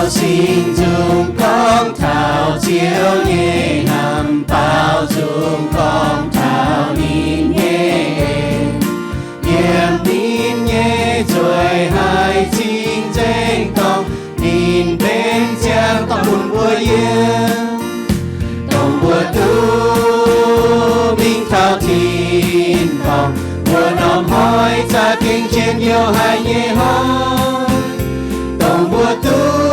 Baaux sing nzung gorngv taux Ziouv nyei hnamv, baaux nzung gorngv taux ninh nyei en. Yiem ninh nyei nzueic haiz cing-nzengc dorngh, ninh mbenc ziangh dorngh bun mbuo yiem. Dongh mbuo duqv mingh taux tin-dorngh, mbuo norm hnoi za'gengh njien-youh haic nyei hnoi. Dongh mbuo duqv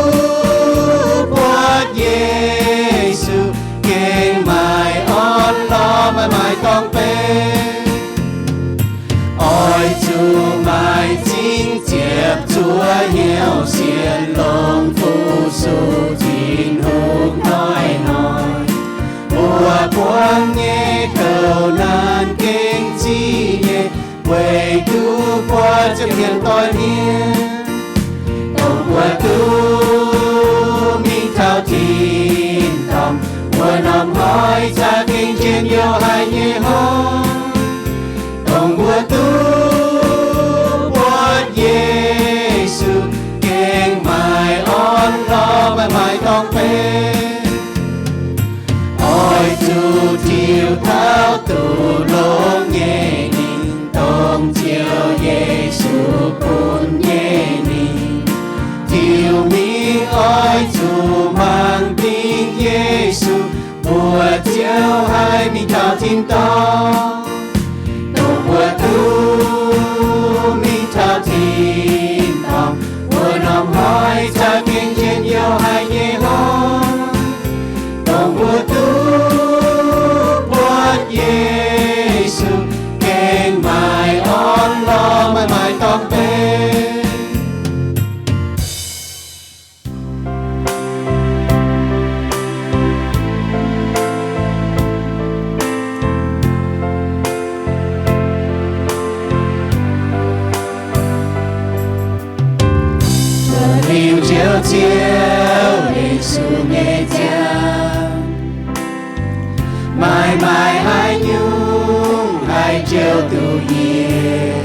buatc Yesu, gengh maaih orn-lorqc, maaih maaih dorngx benx. Oix zuqc maaih zingh ziepc zuoqv hnyouv sienx longx, fu-sux Tin-Hungh hnoi-hnoi. Mbuo buangv nyei kouv naanc gengh ziqv nyei, weic duqv buatc Ziouv mienh doix-hniev. Dongh mbuo duqv mingh taux tin-dorngh, mbuo norm hnoi za'gengh njien-youh haic nyei hnoi. Dongh mbuo duqv buatc Yesu, gengh maaih orn-lorqc, maaih maaih dorngx benx. Oix zuqc tiux taux duqv longx nyei mingh, dongh Ziouv Yesu bun nyei mingh. Tiux mingh oix zuqc mangc dingc Yesu, mbuo ziouc haih mingh taux tin-dorngh. Dongh mbuo duqv mingh taux tin-dorngh, mbuo norm hnoi za'gengh njien-youh haic nyei hnoi. Dongh mbuo duqv buatc Yesu, gengh maaih orn-lorqc, maaih maaih dorngx benx. Liuz Njoux Ziouv Yesu nyei ziangh, maaih maaih haaix nyungc haih njoux duqv yie?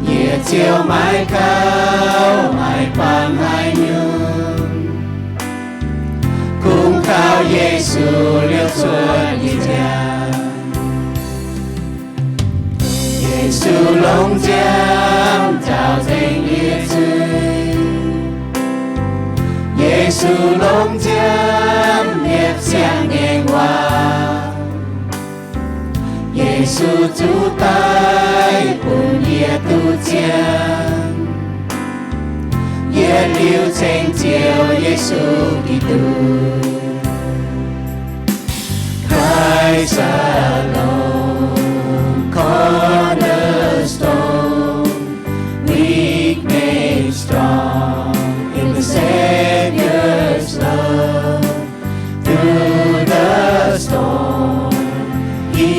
Yie ziouc maiv gauh maaih buangh haaix nyungc, kungx kaux Yesu liouh cuotv yie nziaamv. Yesu longx nziaamv nzaaux nzengc yie zuiz. Yesu longx nziaamv liepc siang ngaengc waac. Yesu zuqc daic bun yie duqv zien. Yietc liuz ceng Ziouv Yesu Giduc. Christ alone, cornerstone, weak made strong in the Savior's love. Through the storm, He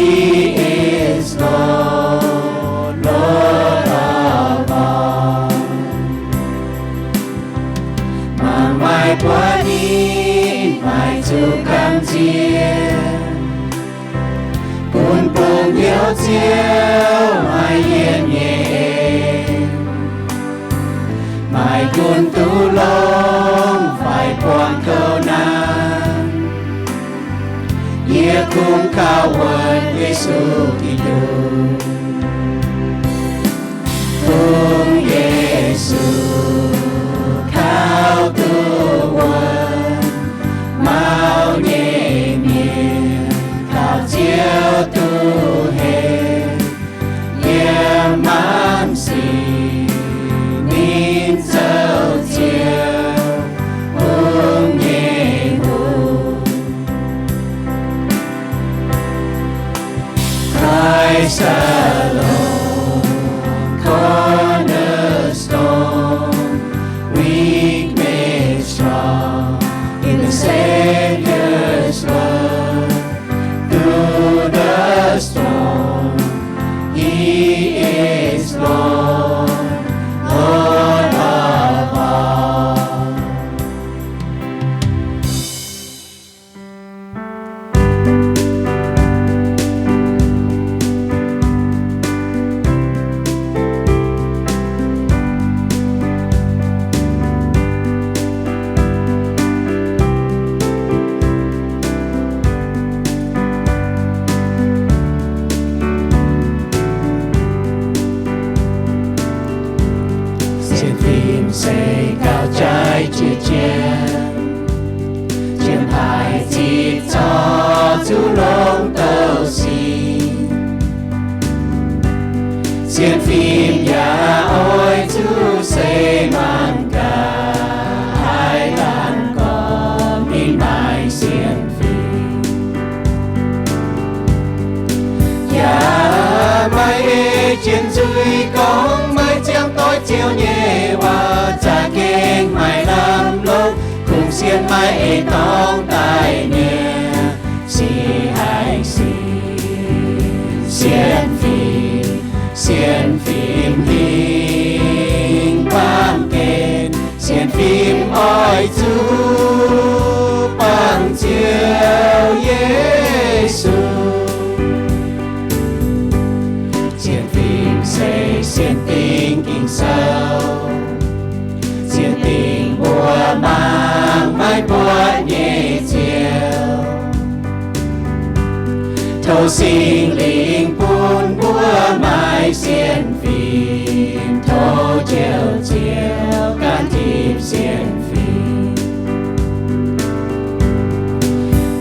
is Lord, Lord of all. Mangc maaih buatc ninh maiv zuqc gamh nziex, gunv bungx hnyouv Ziouv maaih yietc nyei en. Maaih gunv duqv longx fai buangh kouv naanc, yie kungx kaux wuonx Yesu Giduc. Bungx Yesu kaux duqv wuonx, maux nyei mienh kaux Ziouv duqv henv. Yiem maanc sic ninh zoux Ziouv, bungx nyei hungh. Sienx fim yaac oix zuqc se mangc gaax, haaix dauh gorngv ninh maaih sienx fim, yaac maaih ei jienv nzuih gorngv maiv ziangh doix Ziouv nyei waac, za'gengh maaih lamh longc kungx sienx maaih ei dorngx daaih nyei. Se haih sienx, sienx fim, sienx fim hingh baamh gen, sienx fim oix zuqc bangc Ziouv Yesu. Sienx fim se sienx dingc Ging-Sou, sienx dingc mbuo mangc maiv buatc nyei Ziouv. Tov Singx Lingh bun mbuo maaih sienx fim, tov Njoux Ziouv gan tipv sienx fim,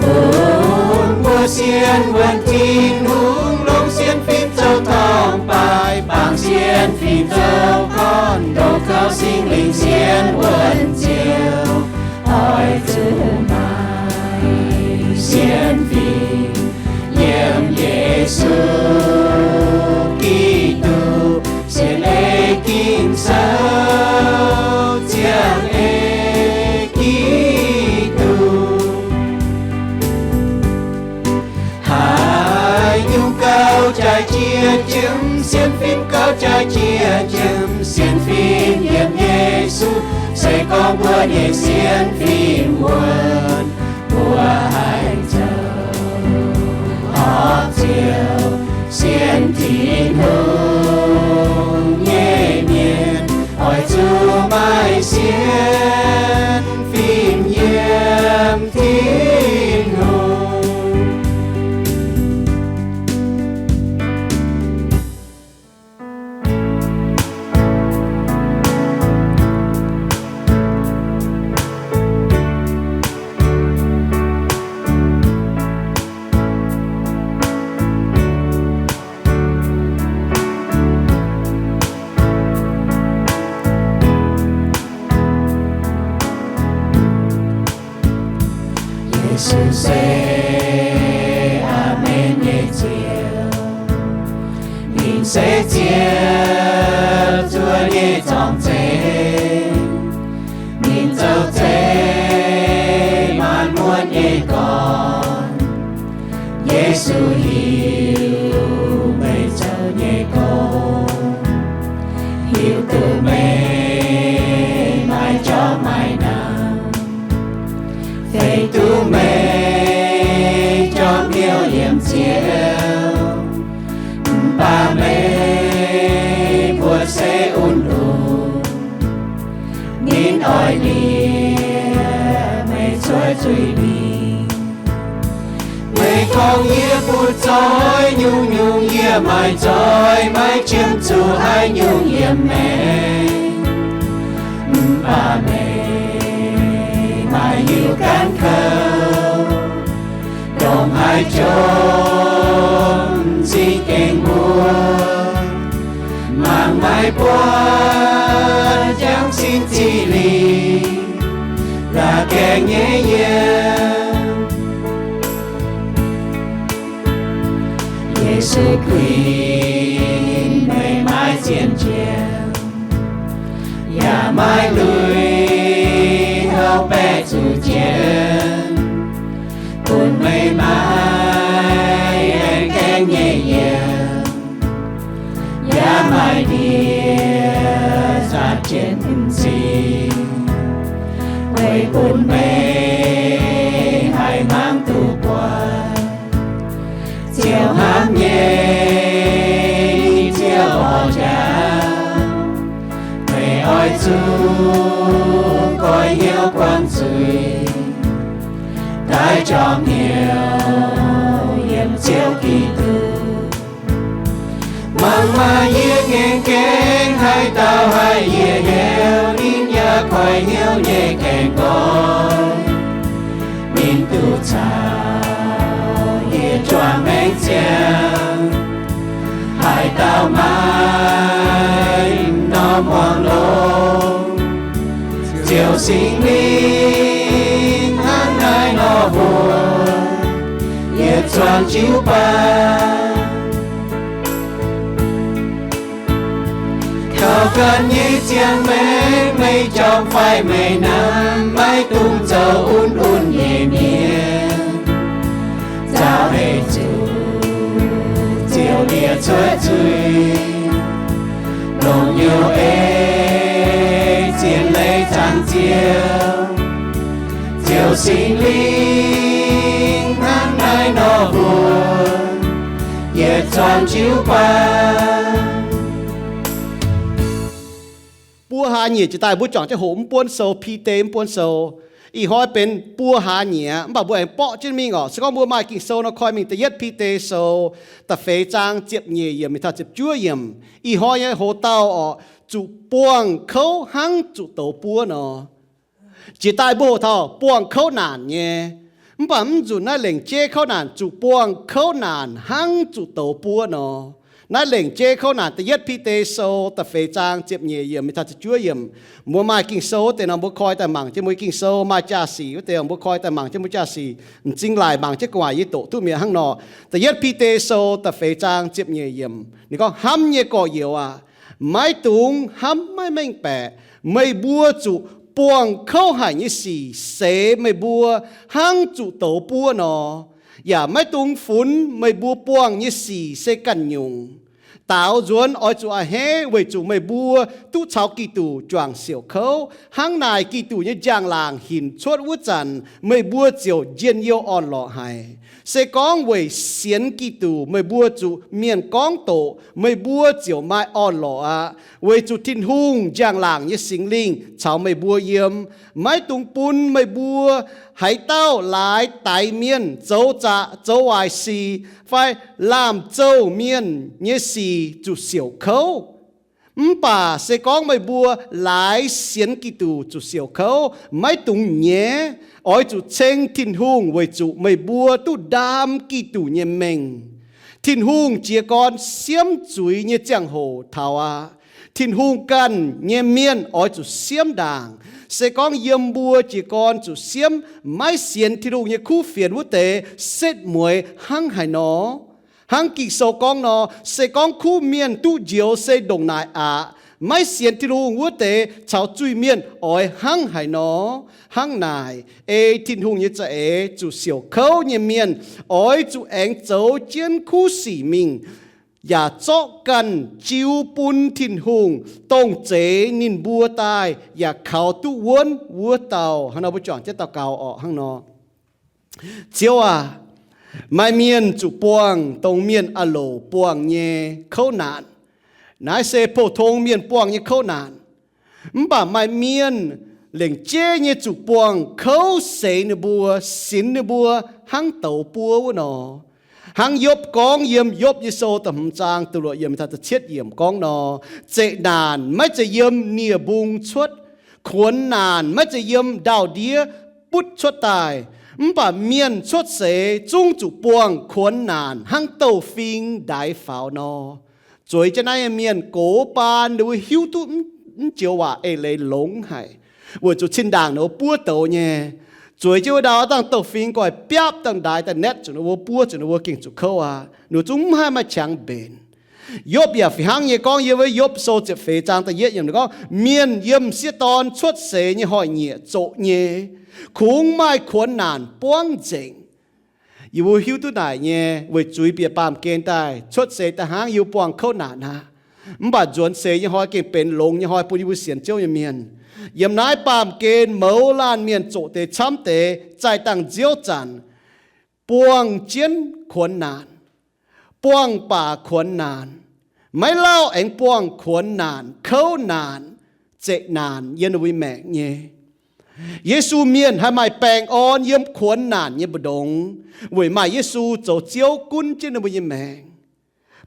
bun mbuo sienx wuonc Tin-Hungh, longc sienx fim zoux torngv baaih, bangc sienx fim zoux gorn-ndoqv kaux Singx Lingh sienx wuonc Ziouv. Oix zuqc maaih sienx fim yiem Yesu Giduc, sienx ei Ging-Sou, ziangh ei Giduc. Haaix nyungc gauh jaaix jiex jiem, sienx fim gauh jaaix jiex jiem, sienx fim yiem Yesu. Se gorngv mbuo nyei sienx fim wuonc, mbuo haih zoux horpc Ziouv, sienx Tin-Hungh nyei mienh. Oix zuqc maaih sienx fim yiem Tin-Hungh. Yesu se aamen nyei Ziouv. Ninh se Ziouv zuov nyei zorng-zengx. Ninh zoux zeiv maanc muotv nyei gorn. Yesu hiuv meih zoux nyei gong, hiuv duqv meih maaih jorm maaih namx, feix duqv meih jorm hnyouv yiem Ziouv. Mv baac meih mbuox se un-lungh, ninh oix liepc meih cuotv zuiz mingh. Meih gorngv, yie butv zoih nyungc-nyungc, yie maaih zoih maiv qiemx zuqc haaix nyungc yiem meih. Mv baac meih maaih hiuv gaanv kouv, ndongc haaix jomc m'zing gengh mbuo, mangc maiv buatc jangx sin ziqc lingh, la'gaengh nyei yiem. Yesu Giduc, meih maiv zien jiem, yaac maiv lui houv baeqc zuqc jiem, bun meih maaih aengx gaengh nyei yiem, yaac maaih ndie zaatc jienv m'zing, weic bun meih haih hmuangv duqv buatc Ziouv hnamv nyei, Ziouv orn jaa. Meih oix zuqc goiv hnyouv buangh zuiz, daaih jorm hnyouv yiem Ziouv Giduc. Mangc maah! Yie ngaengc gaengh haaix dauh haih yietc heuc ninh yaac koiv hnyouv nyei gaengh nqoi, ninh duqv caux yie juangc maengc ziangh. Haaix dauh maaih norm muangx longx, Ziouv Singx Lingh hnangv naaiv nor mbuox, yietc zuangx jiuv baan. Kaux ganh nyei ziangh maengc, meih jorm fai meih namx, maiv dungx zoux un-un nyei mienh. Nzauh heix zuqc Ziouv liepc cuotv zuiz, longc hnyouv ei zien leiz zaangc Ziouv. Ziouv Singx Lingh hnangv naaiv nor mbuox, yietc zuangx jiuv baan. Buo hlaax nyieqc jiex daaih mbuo juangc jienv hoqc mv buonv sou, Bide mv buonv sou. Ih hnoi benx buo hlaax nyieqc, mv baac mbuo aengx borqv jienv mingh oc. Se gorngv mbuo maaih Ging-Sou nor, koi mingh da'yietv Bide sou da'feix zaang ziepc nyeic yiemc mingh taux ziepc juov yiemc. Ih hnoi nyei hoc-dauh oc, zuqc buangh kouv hnangv zuqc douz buov nor. Jiex daaih mbuo hoqc taux buangh kouv naanc nyei, mv baac mv nzunc naaiv lengc jeiv kouv naanc zuqc buangh kouv naanc hnangv zuqc douz buov nor. Naaiv lengc jeiv kouv naanc da'yietv Bide sou da'feix zaang ziepc nyeic yiemc mingh taux ziepc juov yiemc. Mbuo maaih Ging-Sou wuov deix nor, mbuo koi daaih mangc jienv mbuo Ging-Sou. Maaih jaa-sic wuov deix, mbuo koi daaih mangc jienv mbuo jaa-sic. M'zing laaic mangc jienv gu'nguaaic yie doqc duqv mi'aqv hnangv nor. Da'yietv Bide sou da'feix zaang ziepc nyeic yiemc, ninh gorngv, Hnamv nyei gorx-youz aac, maiv dungx hnamv maiv mengh baeqc. Meih mbuo zuqc buangh kouv haic nyei sic seix meih mbuo hnangv zuqc douz buov nor, yaac maiv dungx funx meih mbuo buangh nyei sic se ganh nyungc. Daaux nzuonx oix zuqc a'hneiv weic zuqc meih mbuo duqv caux Giduc juangc siouc kouv. Hnangv naaic Giduc nyei njang-laangc hinc cuotv wuov zanc, meih mbuo ziouc njien-youh orn-lorqc haic. Se gorngv weic sienx Giduc meih mbuo zuqc mienh gorngv doqc, meih mbuo ziouc maaih orn-lorqc aqv, weic zuqc Tin-Hungh njang-laangc nyei Singx Lingh caux meih mbuo yiem. Maiv dungx bun meih mbuo haaix dauh laaix daix mienh, zoux zaqc zoux waaic sic, fai laamh zouh mienh nyei sic zuqc siouc kouv. Mv baac se gorngv meih mbuo laaix sienx Giduc zuqc siouc kouv, maiv dungx nyaiv. Oix zuqc ceng Tin-Hungh weic zuqc meih mbuo duqv ndaam Giduc nyei mengh. Tin-Hungh jiez gorn siemv zuiz nyei ziangh hoc taux aqv. Tin-Hungh ganh nyei mienh oix zuqc siemv ndaangc. Se gorngv yiem mbuo jiez gorn zuqc siemv, maiv sienx Tin-Hungh nyei kuv fienx wuov deix setv mueiz hnangv haaix nor? Hnangv Ging-Sou gorngv nor, se gorngv kuv mienh duqv njoux se ndongc naaic aqv, maiv sienx Tin-Hungh wuov deix caux zuiz-mienh oix hnangv haaix nor? Hnangv naaic, ei Tin-Hungh nyei za'eix zuqc siouc kouv nyei mienh oix zuqc aengx zoux jienv kuv sic mingh, yaac zorqv ganh jiu bun Tin-Hungh, dongh zeix ninh mbuo daaih yaac kaux duqv wuonv wuov dauh. Hnangv nor mbuo juangc jienv daux gaux orqc hnangv nor. Ziouv aac, maaih mienh zuqc buangh dongh mienh aah loc buangh nyei kouv naanc. Naaiv se pou-tong mienh buangh nyei kouv naanc. Mv baac maaih mienh lengc jeiv nyei zuqc buangh kouv seix ninh mbuo, sinx ninh mbuo hnangv douz buov wuov nor. Hnangv Yopv gorngv yiem Yopv nyei sou da'hmz zaang da'luoqc yiemc taux da'cietv yiemc gorngv nor, zeqc naanc maiv zeiz yiem nie-mbung cuotv, kuonx naanc maiv zeiz yiem ndau-ndiev butv cuotv daaih. Mv baac mienh cuotv seix zungv zuqc buangh kuonx naanc hnangv douz-fing ndaix faaux nor. Zueiz jienv naaiv nyei mienh gox baan ninh mbuo hiuv duqv mv joux waac eix leiz longx haic, weic zuqc zinh ndaangc ninh mbuo buov douz nyei. Zueiz jienv wuov ndau dangh douz-fing goiv biapv dangh ndaix daaih naetv zuqc ninh mbuo, buov zuqc ninh mbuo, gengh zuqc kouv aqv. Ninh mbuo zungv mv haih maaih qangx mbenc. Yopv yaac fih hnangv nyei gorngv yiem wuov Yopv sou ziepc feix zaang da'yietv yiemc gorngv, mienh yiem m'sieqv dorn cuotv seix nyei hnoi-nyieqc zoqc nyei, kungx maaih kuonx naanc buangv nzengc. Yie mbuo hiuv duqv naaic nyei, weic zuiz bieqc baamh gen daaih, cuotv seix daaih hnangv yie mbuo buangh kouv naanc aqv. Mv baac nzuonx seix nyei hnoi gengh benx longx nyei hnoi bun yie mbuo sienx Ziouv nyei mienh. Yiem naaiv baamh gen mouz laanh mienh zoqc deix camv deix zaih dangh nziouv zanc, buangh jienv kuonx naanc, buangh baac kuonx naanc, maiv lauh aengx buangh kuonx naanc, kouv naanc, zeqc naanc yiem ninh mbuo maengc nyei. Yesu mienh haih maaih baengh orn yiem kuonx naanc nyei mbu'ndongx, weic maaih Yesu zoux Ziouv gunv jienv ninh mbuo nyei maengc,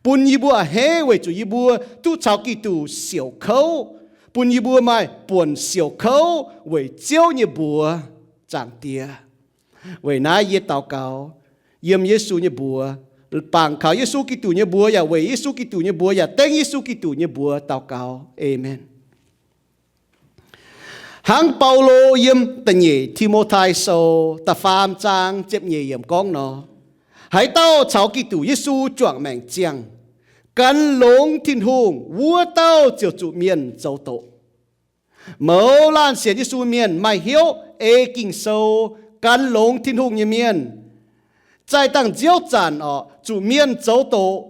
bun yie mbuo a'hneiv weic zuqc yie mbuo duqv caux Giduc siouc kouv, bun yie mbuo maaih buonc siouc kouv weic Ziouv nyei mbuox, Zaangc Diex. Weic naaiv yie daux gaux yiem Yesu nyei mbuox, bangc kaux Yesu Giduc nyei mbuox yaac weic Yesu Giduc nyei mbuox yaac dengv Yesu Giduc nyei mbuox daux gaux. Aamen. Hnangv Baulo yiem da'nyeic Ti^mo^tai Sou da'faam zaang ziepc nyeic yiemc gorngv nor, haaix dauh caux Giduc Yesu juangc maengc ziangh, gan longx Tin-Hungh, wuov dauh ziouc zuqc mienh zoux doqc. Mouz laanh sienx Yesu mienh maaih hnyouv ei Ging-Sou, gan longx Tin-Hungh nyei mienh, zaih dangh nziouv zanc orqc, zuqc mienh zoux doqc,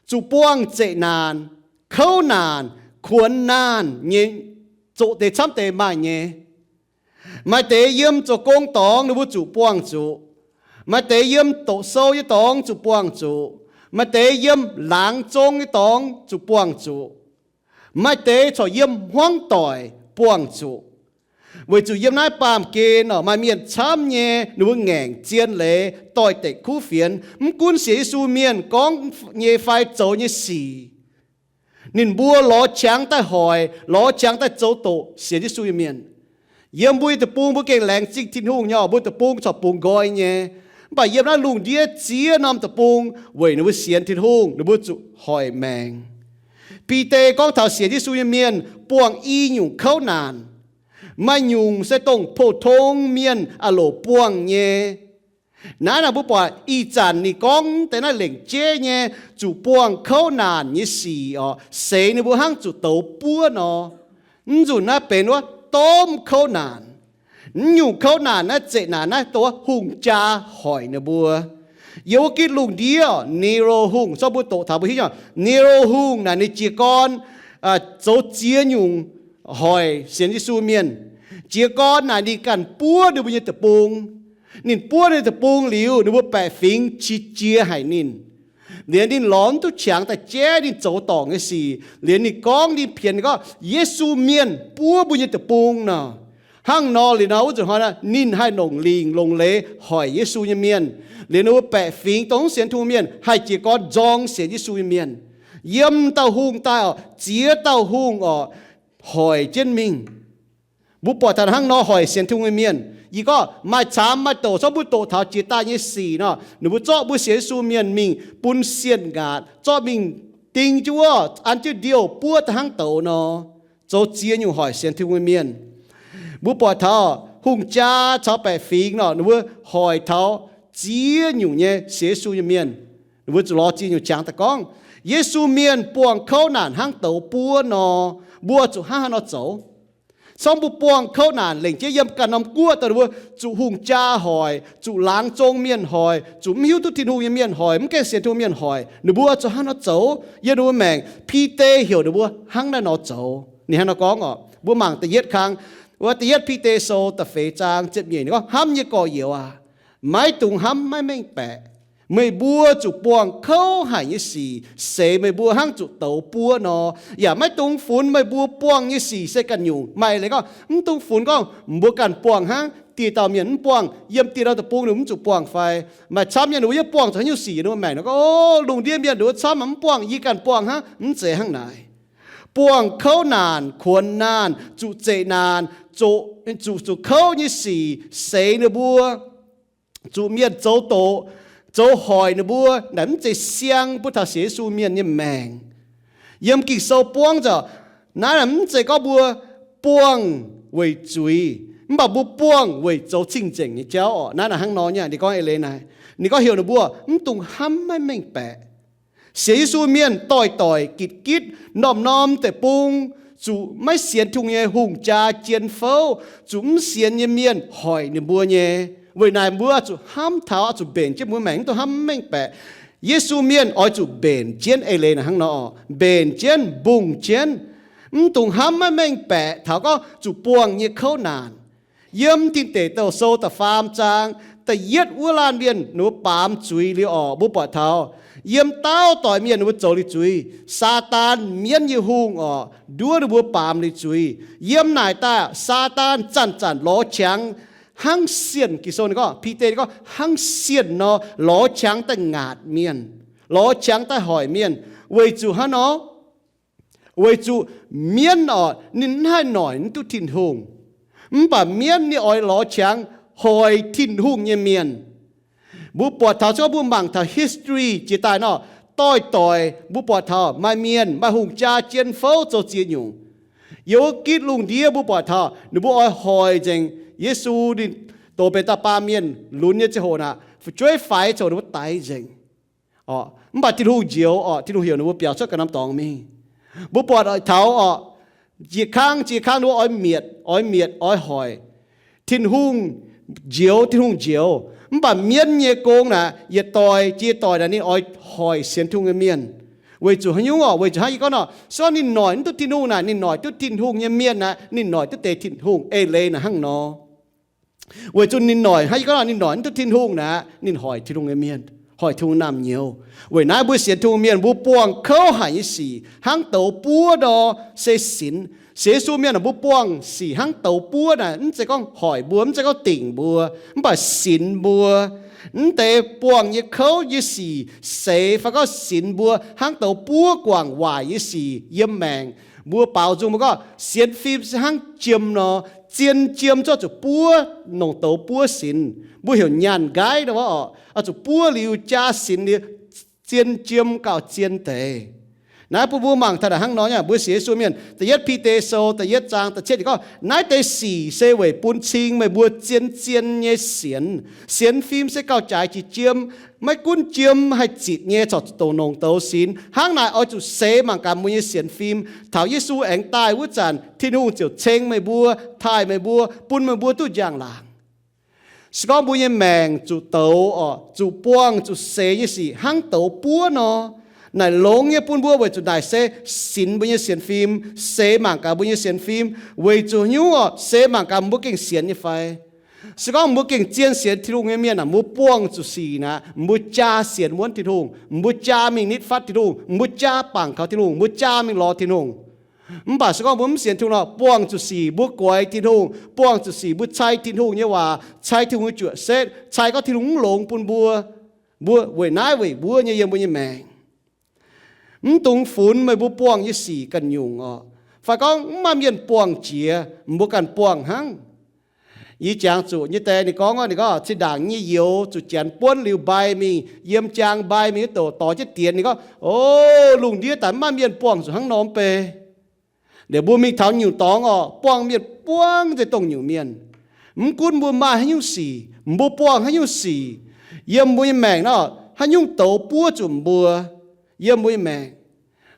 zuqc buangh zeqc naanc, kouv naanc, kuonx naanc nyei, zoqc deix camv deix maaih nyei. Maaih deix yiem zoux gong dorngx ninh mbuo zuqc buangh zuqc. Maaih deix yiem doqc sou nyei dorngx zuqc buangh zuqc. Maaih deix yiem laangz zong nyei dorngx zuqc buangh zuqc. Maaih deix corc yiem hmuangv doic buangh zuqc. Weic zuqc yiem naaiv baamh gen orqc, maaih mienh camv nyei, ninh mbuo ngaengc zien leiz, doix-dekc kuv fienx. Mv gunv sienx Yesu mienh gorngv nyei fai zoux nyei sic, ninh mbuo lorz qangx daaih hoic, lorz qangx daaih zoux doqc sienx Yesu nyei mienh. Yiem mbuo nyei deic-bung mbuo gengh laengz zingh Tin-Hungh nyei, mbuo deic-bung corc bungx nqoi nyei. Mv baac yiem naaiv lungh ndiev ziex norm deic-bung, weic ninh mbuo sienx Tin-Hungh, ninh mbuo zuqc hoic maengc. Bide gorngv taux sienx Yesu nyei mienh buangh i nyungc kouv naanc. Maaih nyungc se dongh pou-tong mienh a'loc buangh nyei. Naaiv naaic mbuo buatc ih zanc ninh gorngv deix naaiv lengc jeiv nyei zuqc buangh kouv naanc nyei sic orqc, seix ninh mbuo hnangv zuqc douz buov nor. Mv nzunc naaiv benx wuov domh kouv naanc. Mv nyungc kouv naanc naaiv, zeqc naanc naaiv, dongh wuov hungh jaa hoic ninh mbuo. Yiem wuov gitv lungh ndiev, Nero hungh, zorqv mbuo doqc taux mbuo hiuv nyei, Nero hungh naaic ninh jiez gorn zoux ziex nyungc hoic sienx Yesu mienh. Jiez gorn naaic ninh ganh buov ninh mbuo nyei deic-bung. Ninh buov ninh deic-bung liuz, ninh mbuo baeqc fingx qiex jiez haic ninh. Liuz ninh lorz mv duqv qangx daaih jaiv ninh zoux dorngc nyei sic. Liuz ninh gorngv ninh pienx gorngv, Yesu mienh buov mbuo nyei deic-bung nor. Hnangv nor liuz nor, wuov nzunc hnoi ninh haih longc lingc longc leiz hoic Yesu nyei mienh. Liuz ninh mbuo baeqc fingx dongh mv sienx Tin-Hungh mienh haih jiez gorn nzorng sienx Yesu nyei mienh. Yiem dauh hungh daaih orqc, ziex dauh hungh orqc, hoic jienv mingh. Mbuo buatc taux hnangv nor hoic sienx Tin-Hungh nyei mienh. Yie gorngv maaih camx maaih doqc, zorqv mbuo doqc taux jiex daaih nyei sic nor, ninh mbuo zorqv mbuo sienx Yesu mienh mingh bun sienh ngaatc, zorqv mingh ding jienv wuov, an jienv ndiouh buov daaih hnangv douz nor, zoux ziex nyungc hoic sienx Tin-Hungh nyei mienh. Mbuo buatc taux hungh jaa caux baeqc fingx nor, ninh mbuo hoic taux ziex nyungc nyei sienx Yesu nyei mienh. Ninh mbuo zuqc lorz ziex nyungc qangx daaih gorngv, Yesu mienh buangh kouv naanc hnangv douz buov nor, mbuo zuqc hnangv haaix nor zoux? Corc mbuo buangh kouv naanc lengc jeiv yiem ganh norm guoqv daaih, ninh mbuo zuqc hungh jaa hoic, zuqc laangz zong mienh hoic, zuqc mv hiuv duqv Tin-Hungh nyei mienh hoic, mv gaengh sienx Tin-Hungh mienh hoic, ninh mbuo zuqc hnangv haaix nor zoux? Yiem ninh mbuo maengc, Bide heuc ninh mbuo hnangv naaiv nor zoux. Ninh hnangv nor gorngv orqc. Mbuo mangc da'yietv kang, wuov da'yietv Bide Sou da'feix zaang ziepc nyeic, ninh gorngv, Hnamv nyei gorx-youz aac, maiv dungx hnamv maiv mengh baeqc. Meih mbuo zuqc buangh kouv haic nyei sic seix meih mbuo hnangv zuqc douz buov nor. Yaac maiv dungx funx meih mbuo buangh nyei sic se ganh nyungc. Maaih leiz gorngv, mv dungx funx gorngv mbuo ganh buangh hnangv, dieh dauh mienh mv buangh, yiem dieh dauh deic-bung ninh mv zuqc buangh fai? Maaih camv nyei ninh mbuo yaac buangh zuqc haaix nyungc sic, ninh mbuo maengc nor gorngv, O, lungh ndiev mienh ninh mbuo camv mv buangh, yie ganh buangh hnangv. Mv zeiz hnangv naaic. Buangh kouv naanc, kuonx naanc, zuqc zeqc naanc, zuqc, zuqc, zuqc kouv nyei sic seix ninh mbuo, zuqc mienh zoux doqc, zoux hoic ninh mbuo, naaic mv zeiz siang bun taux sienx Yesu mienh nyei maengc. Yiem Ging-Sou buangv nzengc, naaiv naaic mv zeiz gorngv mbuo buangh weic zuiz, mv baac mbuo buangh weic zoux cing-nzengc nyei jauv orqc. Naaiv naaic hnangv nor nyei, ninh gorngv eix leiz naaic, ninh gorngv heuc ninh mbuo mv dungx hnamv maiv mengh baeqc. Sienx Yesu mienh doix-doix gitv-gitv, norm-norm deic-bung, zuqc maiv sienx Tin-Hungh nyei hungh jaa jien fouv, zuqc mv sienx nyei mienh hoic ninh mbuo nyei. Weic naaic mbuo zuqc hnamv taux, zuqc mbenc jienv mbuo maengc, mv dungx hnamv maiv mengh baeqc. Yesu mienh oix zuqc mbenc jienv eix leiz naaic hnangv nor, mbenc jienv, mbungh jienv, mv dungx hnamv maiv mengh baeqc taux gorngv zuqc buangh nyei kouv naanc. Yiem Tin Deic Douh Sou da'faam zaang da'yietv wuov laanh mienh ninh mbuo baamz zuiz liuz orqc, mbuo buatc taux yiem dauh doic mienh ninh mbuo zoux liuz zuiz, Saadaan, mienv nyei hungh orqc, nduov ninh mbuo baamz liuz zuiz. Yiem naaic daaih Saadaan zanc-zanc lorz qangx hnangv sienh, Ging-Sou ninh gorngv, Bide ninh gorngv hnangv sienh nor lorz qangx daaih ngaatc mienh, lorz qangx daaih hoic mienh. Weic zuqc hnangv nor, weic zuqc mienv orqc, ninh mv haih noic mv duqv Tin-Hungh. Mv baac mienv ninh oix lorz qangx hoic Tin-Hungh nyei mienh. Mbuo buatc taux, se gorngv mbuo mangc taux history jiex daaih nor, doix-doix mbuo buatc taux maaih mienh, maaih hungh jaa jien fouv zoux ziex nyungc. Yiem wuov gitv lungh ndiev mbuo buatc taux ninh mbuo oix hoic nzengc Yesu, ninh dox benx da'baamh mienh lunx nyei ziangh hoc naaic, fu'jueiv faix coc ninh mbuo daix nzengc. Mv baac Tin-Hungh njoux orqc, Tin-Hungh heuc ninh mbuo biaux cuotv ga'naaiv dorngx mingh. Mbuo buatc taux orqc, jiex kangv jiex kangv ninh mbuo oix mietc, oix mietc, oix hoic. Tin-Hungh njoux, Tin-Hungh njoux. Mv baac mienv nyei gong naaic, yietc doic jiex doic naaic ninh oix hoic sienx Tin-Hungh nyei mienh. Weic zuqc haaix nyungc orqc? Weic zuqc hnangv yie gorngv nor, se gorngv ninh noic mv duqv Tin-Hungh naaic, ninh noic duqv Tin-Hungh nyei mienh naaic, ninh noic duqv deix Tin-Hungh eix leiz naaic hnangv nor. Weic zuqc ninh noic, hnangv yie gorngv nor, ninh noic mv duqv Tin-Hungh naaic, ninh hoic Tin-Hungh nyei mienh, hoic Tin-Hungh naamh nyouz. Weic naaiv mbuo sienx Tin-Hungh mienh mbuo buangh kouv haic nyei sic hnangv douz buov nor se sinx. Sienx Yesu mienh mbuo buangh sic hnangv douz buov naaic, mv zeiz gorngv hoic mbuo, mv zeiz gorngv dingc mbuo, mv baac sinx mbuo. Mv deix buangh nyei kouv nyei sic seix fai gorngv sinx mbuo hnangv douz buov guangc waaic nyei sic yiem maengc. Mbuo baaux nzung mbuo gorngv sienx fim se hnangv jiem nor, zien jiem zuqc zuqc buov, nongc douz buov sinx. Mbuo heuc nyaanh nqaiv nor orqc, zuqc buov liuz jaa sinx liuz, zien jiem gauh zien deix. Naaiv bun mbuo mangc taux naaic hnangv nor, mbuo sienx Yesu mienh, da'yietv Bide Sou da'yietv zaang da'cietv yiemc gorngv, naaiv deix sic se weic bun cing meih mbuo zien-zien nyei sienx. Sienx fim se gauh jaaix jiex jiem, maiv gunv jiem haih zitc nyei corc zuqc dongc nongc douz sinx. Hnangv naaic oix zuqc seix mangc gaax mbuo nyei sienx fim. Taux Yesu aengx daaih wuov zanc, Tin-Hungh ziouc ceng meih mbuo, taaih meih mbuo, bun meih mbuo duqv njang-laangc. Se gorngv mbuo nyei maengc zuqc douz orqc, zuqc buangh zuqc seix nyei sic hnangv douz buov nor, naaic longx nyei bun mbuo weic zuqc naaic se sinx mbuo nyei sienx fim, seix mangc gaax mbuo nyei sienx fim. Weic zuqc haaix nyungc orqc? Seix mangc gaax mbuo gengh sienx nyei fai. Se gorngv mbuo gengh zien sienx Tin-Hungh nyei mienh aah, mbuo buangh zuqc sic naaic, mbuo jaa sienx wuonv Tin-Hungh, mbuo jaa mingh nitv fatv Tin-Hungh, mbuo jaa bangc kaux Tin-Hungh, mbuo jaa mingh lorz Tin-Hungh. Mv baac se gorngv mbuo mv sienx Tin-Hungh nor, buangh zuqc sic mbuo guaix Tin-Hungh, buangh zuqc sic mbuo cai Tin-Hungh nyei waac, cai Tin-Hungh nyei juoqc setv, cai gorngv Tin-Hungh mv longx bun mbuo. Mbuo weic naaiv weic mbuov nyei yiem mbuo nyei maengc. Mv dungx funx meih mbuo buangh nyei sic ganh nyungc orqc. Fai gorngv mv maaih mienh buangh jiex, mbuo ganh buangh hnangv. Yie jangx zuqc nyei die ninh gorngv, ninh gorngv zinh ndaangc nyei youz zuqc janx buonv liuz mbai mingh, yiem jaang mbai mingh wuov douc dorh jienv dienx. Ninh gorngv, o, lungh ndiev daaih mv maaih mienh buangh zuqc hnangv nor mv bei. Liuz mbuo mingh taux nyungc dorngx orqc, buangh mienh buangv nzengc dongh nyungc mienh. Mv gunv mbuo maaih haaix nyungc sic, mbuo buangh haaix nyungc sic, yiem mbuo nyei maengc nor, haaix nyungc douz buov zuqc mbuo yiem mbuo nyei maengc.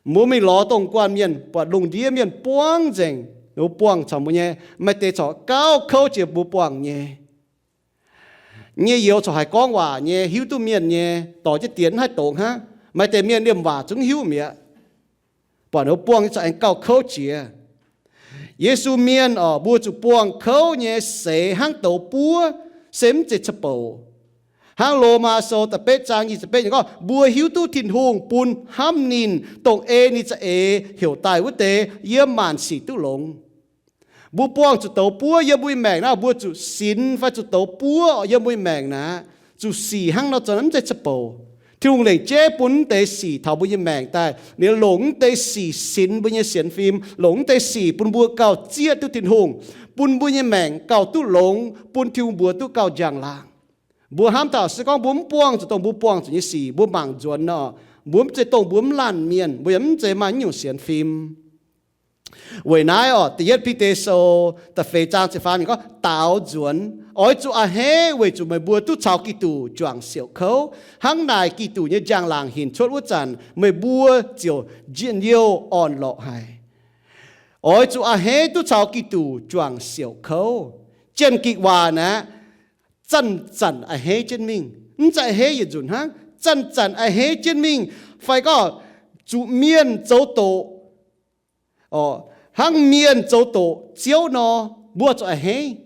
Mbuo mingh lorz dongh guanh mienh, buatc lungh ndiev mienh buangv nzengc, mbuo buangh caux mbuo nyei, maaih deix corc gauh kouv jiex mbuo buangh nyei. Nyei youz corc haiz gorngv waac nyei, hiuv duqv mienh nyei, dorh jienv dienx mv haih doqc hnangv. Maaih deix mienh liemh waac zungv hiuv mi'aqv. Buatc ninh mbuo buangh nyei corc aengx gauh kouv jiex. Yesu mienh orqc, mbuo zuqc buangh kouv nyei seix hnangv douz buov, se mv zeiz ca'bouc. Hnangv Lomaa Sou da'betv zaang nyic ziepc betv nyei gorngv, mbuo hiuv duqv Tin-Hungh bun hnamv ninh, dongh ei ninh za'eix heuc daaih wuov deix, yiem maanc sic duqv longx. Mbuo buangh zuqc douz buov yiem mbuo nyei maengc naaiv, mbuo zuqc sinx fai zuqc douz buov yiem mbuo nyei maengc naaiv, zuqc sic hnangv nor zoux mv zeiz ca'bouc. Tin-Hungh lengc jeiv bun mv deix sic taux mbuo nyei maengc daaih, ninh longc mv deix sic sinx mbuo nyei sienx fim, longc mv deix sic bun mbuo gauh zieqv duqv Tin-Hungh, bun mbuo nyei maengc gauh duqv longx, bun Tin-Hungh mbuox duqv gauh njang-laangc. Mbuo hnamv taux se gorngv mbuo mv buangh zuqc dongh mbuo buangh zuqc nyei sic, mbuo mangc nzuonx nor, mbuo mv zeiz dongh mbuo mv laanh mienh, mbuo yaac mv zeiz maaih naaiv nyungc sienx fim. Weic naaiv orqc, da'yietv Bide Sou da'feix zaang ziepc faam ninh gorngv, daaux nzuonx, oix zuqc a'hneiv weic zuqc meih mbuo duqv caux Giduc juangc siouc kouv. Hnangv naaic Giduc nyei njang-laangc hinc cuotv wuov zanc, meih mbuo ziouc njien-youh orn-lorqc haic. Oix zuqc a'hneiv duqv caux Giduc juangc siouc kouv. Jien-Gikc waac naaiv, zanc-zanc a'hneiv jienv mingh, mv zeiz a'hneiv yietc nzunc hnangv, zanc-zanc a'hneiv jienv mingh, fai gorngv zuqc mienh zoux doqc, hnangv mienh zoux doqc Ziouv nor, mbuo zuqc a'hneiv.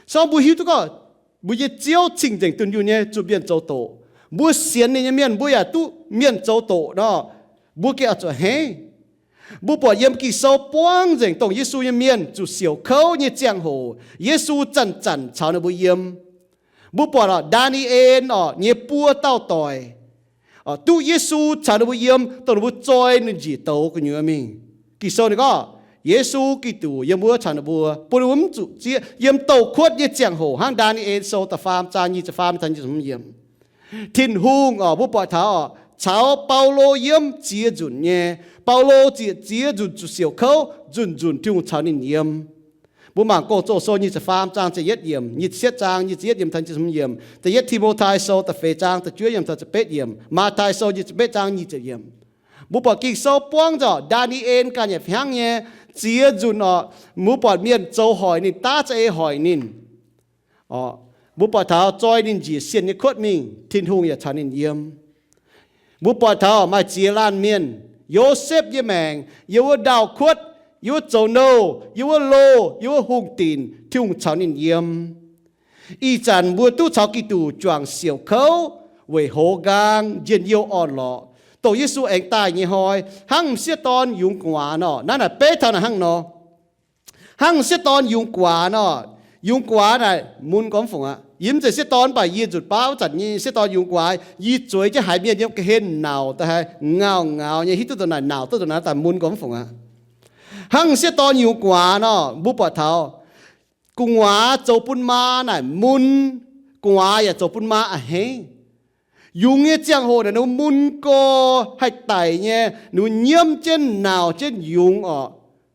Se gorngv mbuo hiuv duqv gorngv mbuo nyei Ziouv cing-nzengc dunh yunh nyei zuqc mienh zoux doqc, mbuo sienx ninh nyei mienh mbuo yaac duqv mienh zoux doqc nor, mbuo gengh oix zuqc a'hneiv. Mbuo buatc yiem Ging-Sou buangv nzengc dongh Yesu nyei mienh zuqc siouc kouv nyei ziangh hoc, Yesu zanc-zanc caux ninh mbuo yiem. Mbuo buatc orqc, Ndaa^ni^en orqc, nyei buo dauh doic, duqv Yesu caux ninh mbuo yiem, dongh ninh mbuo zoi ninh njiec douz gu'nyuoz mingh. Ging-Sou ninh gorngv, Yesu Giduc yiem wuov caux ninh mbuo, bun ninh mbuo mv zuqc zieqv yiem douz-kuotv nyei ziangh hoc, hnangv Ndaa^ni^en Sou da'faam zaang nyic ziepc faam taux nyic ziepc hmz yiemc. Tin-Hungh oc, mbuo buatc taux oc, caux Baulo yiem ziex nzunc nyei. Baulo ziec ziex nzunc zuqc siouc kouv, nzunc-nzunc Tin-Hungh caux ninh yiem. Mbuo mangc Gong-Zoh Sou nyic ziepc faam zaang ziepc yietv yiemc, nyic ziepc cietv zaang nyic ziepc yietv yiemc taux nyic ziepc hmz yiemc, da'yietv Ti^mo^tai Sou da'feix zaang da'juov yiemc taux da'betv yiemc, Matv^tai Sou nyic ziepc betv zaang nyic ziepc yiemc. Mbuo buatc Ging-Sou buangv nzengc Ndaa^ni^en ganh yaac hnangv nyei. Ziex nzunc oc, mbuo buatc mienh zoux hoic ninh, daav za'eix hoic ninh. Mbuo buatc taux zoi ninh njiec sienh nyei kuotv mingh, Tin-Hungh yaac caux ninh yiem. Mbuo buatc taux maaih ziex laanh mienh, Yosepv nyei maengc, yiem wuov ndaauh kuotv, yiem wuov zoux nouh, yiem wuov loh, yiem wuov hungh dinc, Tin-Hungh caux ninh yiem. Ih zanc mbuo duqv caux Giduc juangc siouc kouv weic hoz nqaang, njien-youh orn-lorqc, dongh Yesu aengx daaih nyei hnoi, hnangv m'sieqv dorn yungz gu'nguaaz nor. Naaiv naaic beiv taux naaic hnangv nor. Hnangv m'sieqv dorn yungz gu'nguaaz nor, yungz gu'nguaaz naaic mun gormx fungc aqv. Yie mv zeiz sieqv dorn, mv baac yie nzunc baav wuov zanc nyei sieqv dorn yungz gu'nguaaz, yie zueiz jienv haiz mienh yiem ga'hlen nauc daaih, haiz ngauh ngaux nyei, hiuv duqv dongh naaic nauc duqv dongh naaiv daaih mun gormx fungc aqv. Hnangv m'sieqv dorn yungz gu'nguaaz nor, mbuo buatc taux gu'nguaaz zoux bun maa naaic mun, gu'nguaaz yaac zoux bun maa a'hneiv. Yungz nyei ziangh hoc naaic ninh mun gorx haih daic nyei, ninh nyiemv jienv, nauc jienv yungz oc,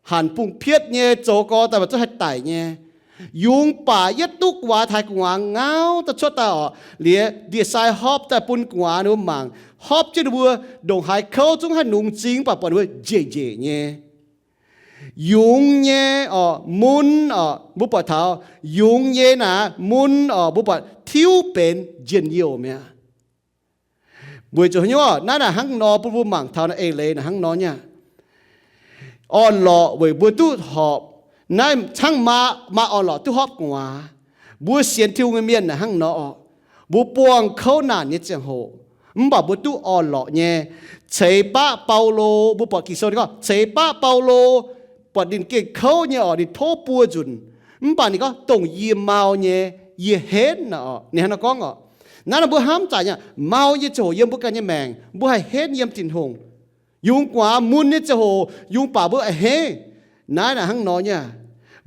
hanc bungx pietv nyei, zoux gorx daaih mv zuqc haih daic nyei. Yungz baac yietv duqv gu'nguaaz taaih, gu'nguaaz ngauv daaih cuotv daaih oc, liuz ndie-sai hopv daaih bun gu'nguaaz ninh mangc, hopv jienv ninh mbuo ndongc haaix kouv zungv haih nungx zingh, mv baac buatc ninh mbuo njiec njiec nyei. Yungz nyei oc, mun oc, mbuo buatc taux yungz nyei naaic mun oc, mbuo buatc tiuv benx njien-youh mi'aqv. Weic zuqc haaix nyungc? Naaiv naaic hnangv nor bun mbuo mangc taux naaiv eix leiz naaic hnangv nor nyei aqv. Orn-lorqc weic mbuo duqv horpc. Naaiv hnangv maa, maa orn-lorqc duqv horpc gu'nguaaz. Mbuo sienx Tin-Hungh nyei mienh naaic hnangv nor oc. Mbuo buangh kouv naanc nyei ziangh hoc, mv baac mbuo duqv orn-lorqc nyei. Ceix baqv Baulo, mbuo buatc Ging-Sou ninh gorngv ceix baqv Baulo, buatc ninh gengh kouv nyei oc, ninh tov buo nzunc. Mv baac ninh gorngv, dongh yie mau nyei, yie henv naaic oc. Ninh hnangv nor gorngv oc. Naaiv nor mbuo hnamv zanc nyei, mau nyei ziangh hoc yiem mbuo ganh nyei maengc, mbuo haih henv yiem Tin-Hungh. Yungz gu'nguaaz mun nyei ziangh hoc, yungz baac mbuo a'hneiv. Naaiv naaic hnangv nor nyei aqv.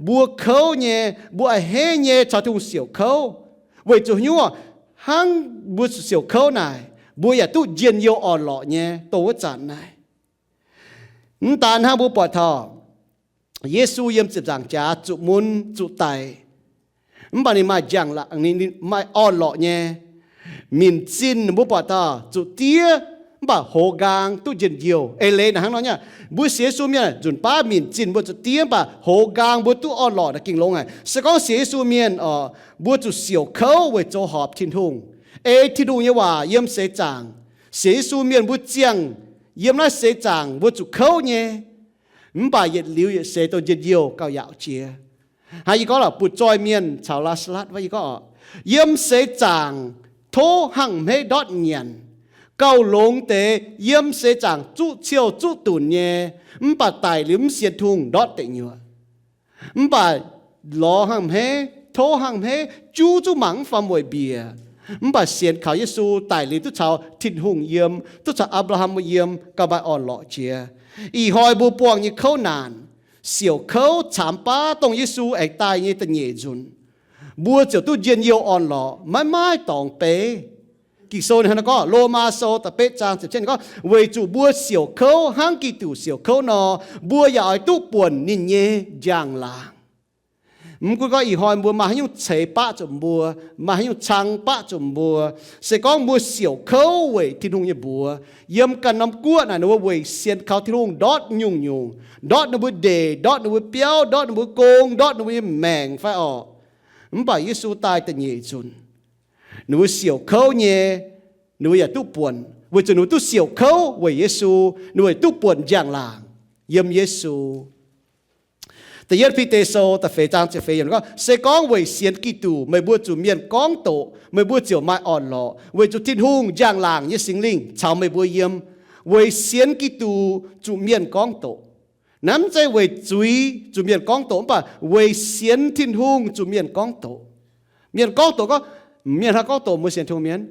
Mbuo kouv nyei, mbuo a'hneiv nyei caux Tin-Hungh siouc kouv. Weic zuqc haaix nyungc? Hnangv mbuo siouc kouv naaic, mbuo yaac duqv njien-youh orn-lorqc nyei dongh wuov zanc naaic. Mv daan hnangv, mbuo buatc taux Yesu yiem ziepc nzaangc jaax zuqc mun zuqc daic, mv baac ninh maaih njang-laangc, ninh, ninh maaih orn-lorqc nyei. Minc zinh mbuo buatc taux zuqc diev, mv baac hoz nqaang duqv njien-youh. Eix leiz naaic hnangv nor nyei aqv. Mbuo sienx Yesu mienh nzunc baav minc zinh mbuo zuqc diev, mv baac hoz nqaang mbuo duqv orn-lorqc naaic gengh longx haic. Se gorngv sienx Yesu mienh oc, mbuo zuqc siouc kouv weic zoux horpc Tin-Hungh, ei Tin-Hungh nyei waac yiem seix zaangc. Sienx Yesu mienh mbuo ziangh yiem naaiv seix zaangc mbuo zuqc kouv nyei, mv baac yietc liuz yietc seix dongh njien-youh gauh yaauc jiex. Hnangv yie gorngv lorqc, butv-zoih mienh caux Laa^saa^latv wuov, yie gorngv oc, yiem seix zaangc tov hnangv hmeiv ndortv nyanc, gauh longx deix yiem seix zaangc zuqv ciouh zuqv dunc nyei, mv baac daic liuz mv sienx Tin-Hungh ndortv deic nyuoqc. Mv baac lorz hnangv hmeiv, tov hnangv hmeiv, juv zungv mangc mv faaux mueic mbiec. Mv baac sienx kaux Yesu daic liuz duqv caux Tin-Hungh yiem, duqv caux Apc^laa^ham yiem, gauh maaih orn-lorqc jiex. Ih hnoi mbuo buangh nyei kouv naanc, siouc kouv caamx baav dongh Yesu aengx daaih nyei da'nyeic nzunc, mbuo ziouc duqv njien-youh orn-lorqc, maiv maaih dorngx beiv. Ging-Sou ninh hnangv naaiv gorngv, Lomaa Sou da'betv zaang ziepc cietv ninh gorngv, weic zuqc mbuo siouc kouv hnangv Giduc siouc kouv nor, mbuo yaac oix duqv buonc ninh nyei njang-laangc. Mv gunv gorngv ih hnoi mbuo maaih haaix nyungc ceix baqv zuqc mbuo, maaih haaix nyungc cang baqv zuqc mbuo, se gorngv mbuo siouc kouv weic Tin-Hungh nyei mbuox, yiem ganh norm guoqv naaic ninh mbuo weic sienx kaux Tin-Hungh ndortv nyungc-nyungc, ndortv ninh mbuo ndeic, ndortv ninh mbuo biauv, ndortv ninh mbuo gong, ndortv ninh mbuo nyei maengc fai orqc. Mv baac Yesu daaih da'nyeic nzunc, ninh mbuo siouc kouv nyei, ninh mbuo yaac duqv buonc, weic zuqc ninh mbuo duqv siouc kouv weic Yesu, ninh mbuo yaac duqv buonc njang-laangc yiem Yesu. Da'yietv Bide Sou da'feix zaang ziepc feix yiemc gorngv, se gorngv weic sienx Giduc meih mbuo zuqc mienh gorngv doqc, meih mbuo ziouc maaih orn-lorqc, weic zuqc Tin-Hungh njang-laangc nyei Singx Lingh caux meih mbuo yiem. Weic sienx Giduc zuqc mienh gorngv doqc. Naaiv mv zeiz weic zuiz zuqc mienh gorngv doqc, mv baac weic sienx Tin-Hungh zuqc mienh gorngv doqc. Mienh gorngv doqc gorngv, mienh hnangv gorngv doqc mbuo sienx Tin-Hungh mienh.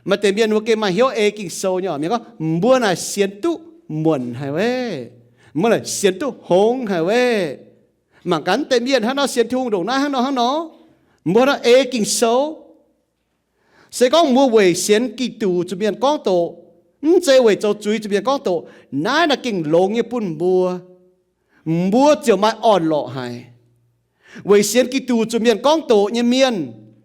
Maaih deix mienh mbuo gengh maaih hnyouv ei Ging-Sou nyei, mienh gorngv mbuo naaic sienx duqv muonc haic weic. Mbuo naaic sienx duqv hngongx haic weic. Mangc gaax deix mienh hnangv nor sienx Tin-Hungh ndongc naaiv hnangv nor hnangv nor. Mbuo hnangv nor ei Ging-Sou. Se gorngv mbuo weic sienx Giduc zuqc mienh gorngv doqc, mv zeiz weic zoux zuiz zuqc mienh gorngv doqc, naaiv naaic gengh longx nyei bun mbuo. Mbuo ziouc maaih orn-lorqc haic. Weic sienx Giduc zuqc mienh gorngv doqc nyei mienh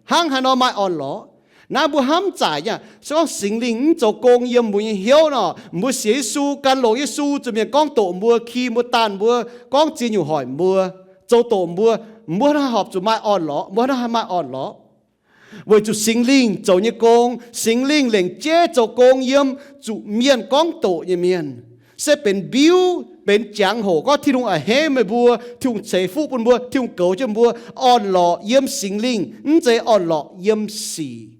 hnangv haaix nor maaih orn-lorqc. Naaiv mbuo hnamv zaaic nyei, se gorngv Singx Lingh mv zoux gong yiem mbuo nyei hnyouv nor, mbuo sienx Yesu, gan longx Yesu, zuqc mienh gorngv doqc mbuo, ki mbuo, daanh mbuo, gorngv ziex nyungc hoic mbuo, zoux doqc mbuo, mbuo hnangv haaix horpc zuqc maaih orn-lorqc, mbuo hnangv haaix maaih orn-lorqc. Weic zuqc Singx Lingh zoux nyei gong, Singx Lingh lengc jeiv zoux gong yiem zuqc mienh gorngv doqc nyei mienh. Se benx mbiuv, benx jangx-hoc gorngv Tin-Hungh a'hneiv meih mbuo, Tin-Hungh ceix fuqv bun mbuo, Tin-Hungh goux jienv mbuo, orn-lorqc yiem Singx Lingh, mv zeiz orn-lorqc yiem sic.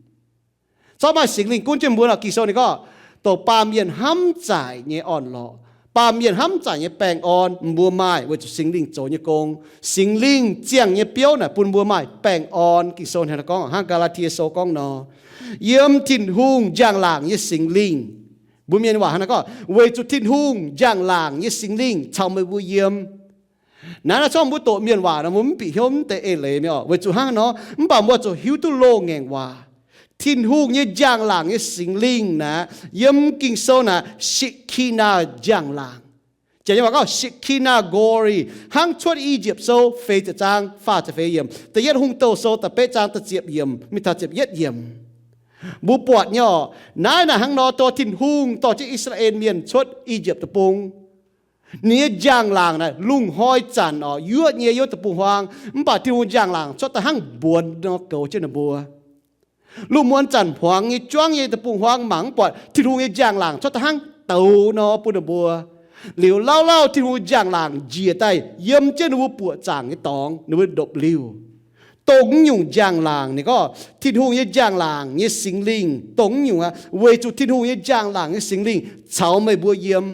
Corc maaih Singx Lingh gunv jienv mbuo nor, Ging-Sou ninh gorngv, dongh baamh mienh hnamv zaaic nyei orn-lorqc, baamh mienh hnamv zaaic nyei baengh orn mbuo maaih weic zuqc Singx Lingh zoux nyei gong. Singx Lingh ziangh nyei biouv naaic bun mbuo maaih baengh orn. Ging-Sou hnangv naaiv gorngv, hnangv Gaa^laa^tie Sou gorngv nor, yiem Tin-Hungh njang-laangc nyei Singx Lingh. Mbuo mienh waac hnangv naaiv gorngv, weic zuqc Tin-Hungh njang-laangc nyei Singx Lingh caux meih mbuo yiem. Naaiv naaiv corc mbuo doqc mienh waac nor, mbuo mv bieqc hnyouv mv deix eix leiz mienh oc. Weic zuqc hnangv nor, mv baac mbuo zuqc hiuv duqv loz-ngaengc waac. Tin-Hungh nyei njang-laangc nyei Singx Lingh naaic, yiem Ging-Sou naaic, Shekinah njang-laangc. Janx nyei waac gorngv Shekinah glory, hnangv Cuotv I^yipv Sou feix ziepc zaang faah ziepc feix yiemc, Da'yietv Hungh Douh Sou da'betv zaang da'ziepc yiemc mingh taux ziepc yietv yiemc. Mbuo buatc nyei oc, naaiv naaic hnangv nor dorh Tin-Hungh dorh jienv I^saa^laa^en Mienh cuotv I^yipv Deic-Bung. Ninh nyei njang-laangc naaic lungh hnoi zanc oc, yuoqv nyei yiem wuov deic-bung-huaang, mv baac Tin-Hungh njang-laangc cuotv da'hnangv mbuonx nor goux jienv ninh mbuo. Lungh muonz zanc hmuangx nyei juangv nyei deic-bung-huaang mangc mv buatc Tin-Hungh nyei njang-laangc cuotv da'hnangv douz nor bun ninh mbuo. Liuz lauh lauh Tin-Hungh njang-laangc njiec daaih yiem jienv ninh mbuo buoqc zaangc nyei dorngx, ninh mbuo ndopv-liuh. Dongh naaiv nyungc njang-laangc ninh gorngv Tin-Hungh nyei njang-laangc nyei Singx Lingh dongh naaiv nyungc aqv, weic zuqc Tin-Hungh nyei njang-laangc nyei Singx Lingh caux meih mbuo yiem.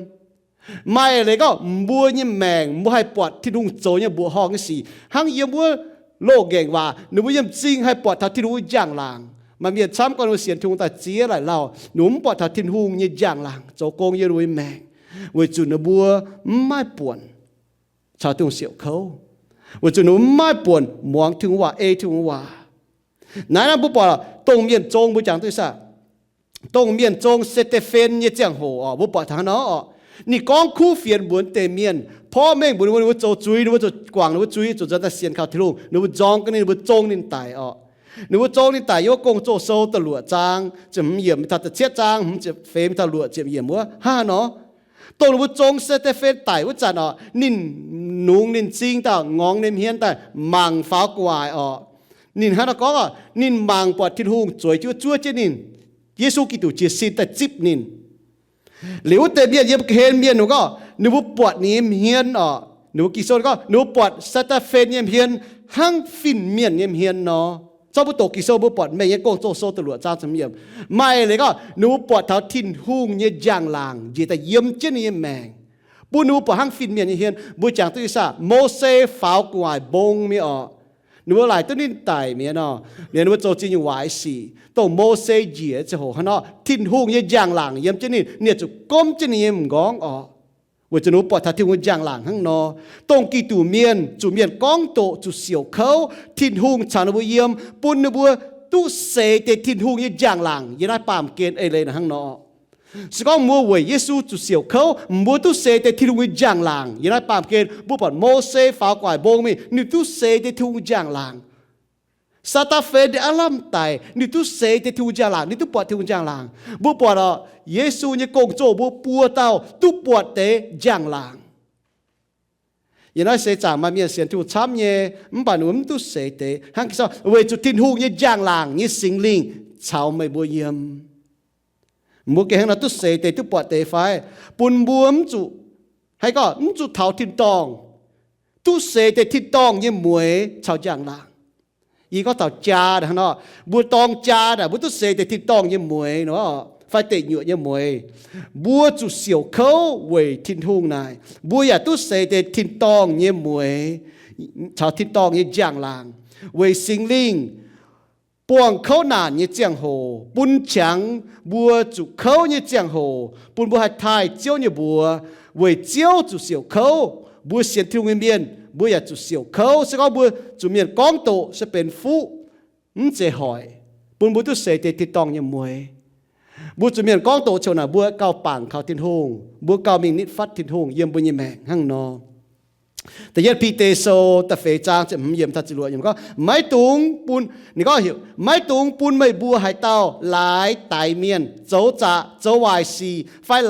Maaih leiz gorngv mbuo nyei maengc mbuo haih buatc Tin-Hungh zoux nyei mbuoqc horngh nyei sic hnangv yiem wuov loz-ngaengc waac, ninh mbuo yiem m'zing haih buatc taux Tin-Hungh njang-laangc. Maaih mienh camv gorngv ninh mbuo sienx Tin-Hungh daaih ziex laaic lauh, ninh mbuo mv buatc taux Tin-Hungh nyei njang-laangc zoux gong yiem ninh mbuo nyei maengc, weic zuqc ninh mbuo mv maaih buonc caux Tin-Hungh siouc kouv, weic zuqc ninh mbuo mv maaih buonc muangx Tin-Hungh waac, ei Tin-Hungh waac. Naaiv naaiv mbuo buatc dongh mienh zong mbuo jangx duqv saah? Dongh mienh zong Se^nde^fen nyei ziangh hoc oc, mbuo buatc taux hnangv nor oc, ninh gorngv kuv fienx mbuox deix mienh, porv mengh mbuox ninh mbuo, ninh mbuo zoux zuiz, ninh mbuo zuqc guangc ninh mbuo zuiz, zuqc nzuonx daaih sienx kaux Tin-Hungh, ninh mbuo nzorng ga'naaiv, ninh mbuo zong ninh daic oc. Ninh mbuo zong ninh daic yiem wuov Gong-Zoh Sou da'luoqc zaang ziepc hmz yiemc mingh taux da'cietv zaang hmz ziepc feix mingh taux luoqc ziepc yiemc wuov hnangv haaix nor. Dongh ninh mbuo zong Se^nde^fen daic wuov zanc oc, ninh nungx ninh m'zing daaih, ngorngx ninh hmien daaih, mangc faaux gu'nguaaic oc. Ninh hnangv naaiv gorngv oc, ninh mangc buatc Tin-Hungh zueiz jienv zuov jienv ninh. Yesu Giduc jiez sin daaih zipv ninh. Liuz wuov deix mienh yiem ga'hlen mienh ninh gorngv, ninh mbuo buatc ninh nyei hmien oc. Ninh mbuo Ging-Sou gorngv ninh mbuo buatc Se^nde^fen nyei hmien hnangv fin-mienh nyei hmien nor. Zorqv mbuo doqc Ging-Sou mbuo buatc mengh nyei Gong-Zoh Sou da'luoqc zaang ziepc hmz yiemc. Maaih leiz gorngv ninh mbuo buatc taux Tin-Hungh nyei njang-laangc njiec daaih yiem jienv ninh nyei maengc, bun ninh mbuo buatc hnangv fin-mienh nyei hmien. Mbuo jangx duqv ih saah, Mose faaux gu'nguaaic mbong mingh oc. Ninh mbuo laaic duqv ninh daic mi'aqv nor, ninh mbuo zoux ziex nyungc waaic sic. Dongh Mose njiec ziangh hoc hnangv nor, Tin-Hungh nyei njang-laangc yiem jienv ninh, ninh zuqc gomv jienv ninh nyei m'nqorngv oc. Weic zuqc ninh mbuo buatc taux Tin-Hungh njang-laangc hnangv nor. Dongh Giduc Mienh zuqc mienh gorngv doqc, zuqc siouc kouv, Tin-Hungh caux ninh mbuo yiem, bun ninh mbuo duqv seix deix Tin-Hungh nyei njang-laangc yiem naaiv baamh gen eix leiz naaic hnangv nor. Se gorngv mbuo weic Yesu zuqc siouc kouv, mbuo duqv seix deix Tin-Hungh nyei njang-laangc yiem naaiv baamh gen. Mbuo buatc Mose faaux gu'nguaaic mbong mingh, ninh duqv seix deix Tin-Hungh njang-laangc. Se^nde^fen ninh aav lamh daic, ninh duqv seix deix Tin-Hungh njang-laangc, ninh duqv buatc Tin-Hungh njang-laangc. Mbuo buatc oc, Yesu nyei gong-zoh mbuo buo dauh duqv buatc deix njang-laangc. Yiem naaiv seix zaangc maaih mienh sienx Tin-Hungh camv nyei, mv baac ninh mbuo mv duqv seix deix hnangv Ging-Sou, weic zuqc Tin-Hungh nyei njang-laangc nyei Singx Lingh caux meih mbuo yiem. Mbuo gengh hnangv nor duqv seix deix, duqv buatc deix fai? Bun mbuo mv zuqc, haaix gorngv mv zuqc taux tin-dorngh, duqv seix deix tin-dorngh nyei mueix caux njang-laangc. Yie gorngv taux jaa hnangv nor, mbuo dorng jaa naaic mbuo duqv seix deix tin-dorngh nyei mueix nor, fai deic nyuoqc nyei mueix. Mbuo zuqc siouc kouv weic Tin-Hungh naaic, mbuo yaac duqv seix deix tin-dorngh nyei mueix caux tin-dorngh nyei njang-laangc, weic Singx Lingh buangh kouv naanc nyei ziangh hoc, bun qangx mbuo zuqc kouv nyei ziangh hoc, bun mbuo haih taaih Ziouv nyei mbuox, weic Ziouv zuqc siouc kouv. Mbuo sienx Tin-Hungh nyei mienh, mbuo yaac zuqc siouc kouv. Se gorngv mbuo zuqc mienh gorngv doqc se benx fuqv, mv zeiz hoic, bun mbuo duqv seix deix tin-dorngh nyei mueix. Mbuo zuqc mienh gorngv doqc ziouc naaic mbuo gauh bangc kaux Tin-Hungh, mbuo gauh mingh nitv fatv Tin-Hungh yiem mbuo nyei maengc hnangv nor. Da'yietv Bide Sou da'feix zaang ziepc hmz yiemc taux ziepc luoqc yiemc gorngv, maiv dungx bun, ninh gorngv heuc, maiv dungx bun meih mbuo haaix dauh laaix daix mienh, zoux zaqc, zoux waaic sic, fai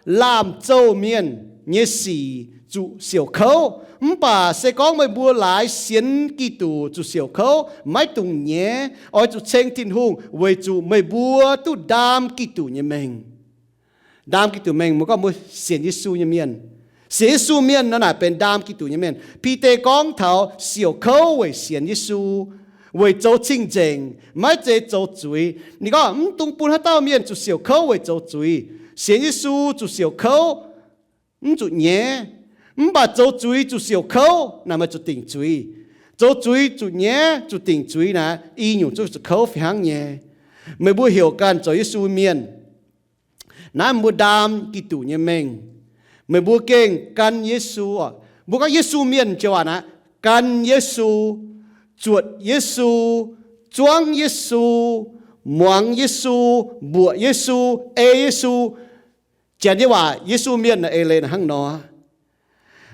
laamh zouh mienh nyei sic zuqc siouc kouv. Mv baac se gorngv meih mbuo laaix sienx Giduc zuqc siouc kouv, maiv dungx nyaiv. Oix zuqc ceng Tin-Hungh weic zuqc meih mbuo duqv ndaam Giduc nyei mengh. Ndaam Giduc mengh, mbuo gorngv mbuo sienx Yesu nyei mienh. Sienx Yesu mienh nor naaic benx ndaam Giduc nyei mienh. Bide gorngv taux siouc kouv weic sienx Yesu, weic zoux cing-nzengc, maiv zeiz zoux zuiz. Ninh gorngv mv dungx bun haaix dauh mienh zuqc siouc kouv weic zoux zuiz. Sienx Yesu zuqc siouc kouv, mv zuqc nyaiv. Mv baac zoux zuiz zuqc siouc kouv, naaic meih zuqc dingc zuiz. Zoux zuiz zuqc nyaiv, zuqc dingc zuiz naaic, i nyungc zuqc kouv fih hnangv nyei. Meih mbuo heuc ganh zoux Yesu mienh. Naaiv mbuo ndaam Giduc nyei mengh. Meih mbuo gengh gan Yesu oc. Mbuo gorngv Yesu mienh joux waac naaic, gan Yesu, zuotc Yesu, zuangv Yesu, muangx Yesu, mbuoqc Yesu, ei Yesu. Janx nyei waac, Yesu mienh naaic eix leiz naaic hnangv nor.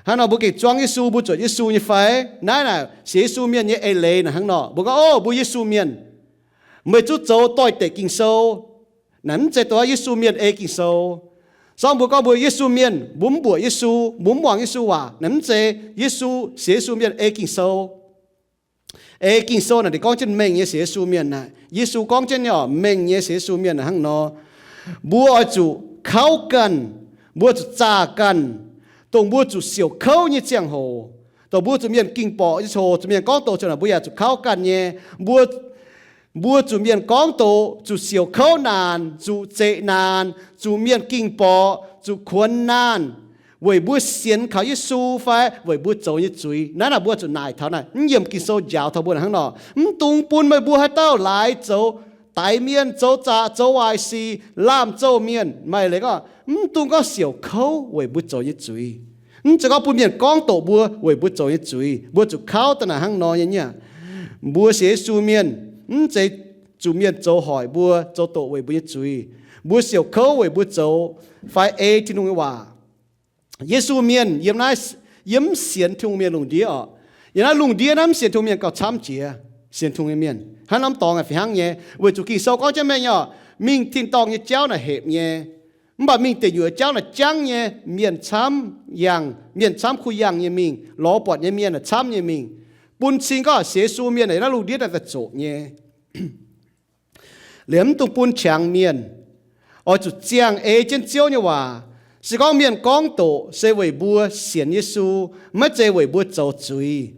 Hnangv nor mbuo gengh zuangv Yesu, mbuo zuotc Yesu nyei fai? Naaiv naaic sienx Yesu mienh nyei eix leiz naaic hnangv nor. Mbuo gorngv, o, mbuo Yesu mienh. Meih zuqc zoux doix-dekc Ging-Sou. Naaic mv zeiz dongh Yesu mienh ei Ging-Sou. Sorng mbuo gorngv mbuo Yesu mienh, mbuo mv mbuoqc Yesu, mbuo mv muangx Yesu waac, naaic mv zeiz Yesu, sienx Yesu mienh ei Ging-Sou. Ei Ging-Sou naaic ninh gorngv jienv mengh nyei sienx Yesu mienh naaic. Yesu gorngv jienv nyei oc, mengh nyei sienx Yesu mienh naaic hnangv nor. Mbuo oix zuqc kauv ganh, mbuo zuqc zaah ganh, dongh mbuo zuqc siouc kouv nyei ziangh hoc, dongh mbuo zuqc mienh ging-borqc nyei ziangh hoc, zuqc mienh gorngv doqc ziangh hoc, mbuo yaac zuqc kauv ganh nyei. Mbuo, mbuo zuqc mienh gorngv doqc, zuqc siouc kouv naanc, zuqc zeqc naanc, zuqc mienh ging-borqc, zuqc kuonx naanc, weic mbuo sienx kaux Yesu fai weic mbuo zoux nyei zuiz? Naaiv naaic mbuo zuqc naaic taux naaic, mv yiem Ging-Sou njaaux taux mbuo naaic hnangv nor, mv dungx bun meih mbuo haaix dauh laaix zoux daix mienh, zoux zaqc, zoux waaic sic, laamh zouh mienh. Maaih leiz gorngv, mv dungx gorngv siouc kouv weic mbuo zoux nyei zuiz. Mv zeiz gorngv bun mienh gorngv doqc mbuo weic mbuo zoux nyei zuiz. Mbuo zuqc kauv daaih naaic hnangv nor nyei niaa. Mbuo sienx Yesu mienh, mv zeiz zuqc mienh zoux hoic mbuo, zoux doqc weic mbuo nyei zuiz. Mbuo siouc kouv weic mbuo zoux fai ei Tin-Hungh nyei waac. Yesu mienh yiem naaiv, yiem mv sienx Tin-Hungh mienh lungh ndiev oc. Yiem naaiv lungh ndiev naaiv mv sienx Tin-Hungh mienh gauh camv jiex. Sienx Tin-Hungh nyei mienh hnangv norm dorngx fih hnangv nyei, weic zuqc Ging-Sou gorngv jienv mengh nyei oc, mingh tin-dorngh nyei jauv naaic hepc nyei. Mv baac mingh deic nyuoqc jauv naaic jangv nyei, mienh camv yangh, mienh camv kuh yangh nyei mingh, lorz buatc nyei mienh naaic camv nyei mingh. Bun cing gorngv sienx Yesu mienh naaic naaiv lungh ndiev naaic daaih zoqc nyei. Liemh mv dungx bun qangx mienh. Oix zuqc ziangh ei jienv Ziouv nyei waac. Se gorngv mienh gorngv doqc se weic mbuo sienx Yesu, maiv zeiz weic mbuo zoux zuiz.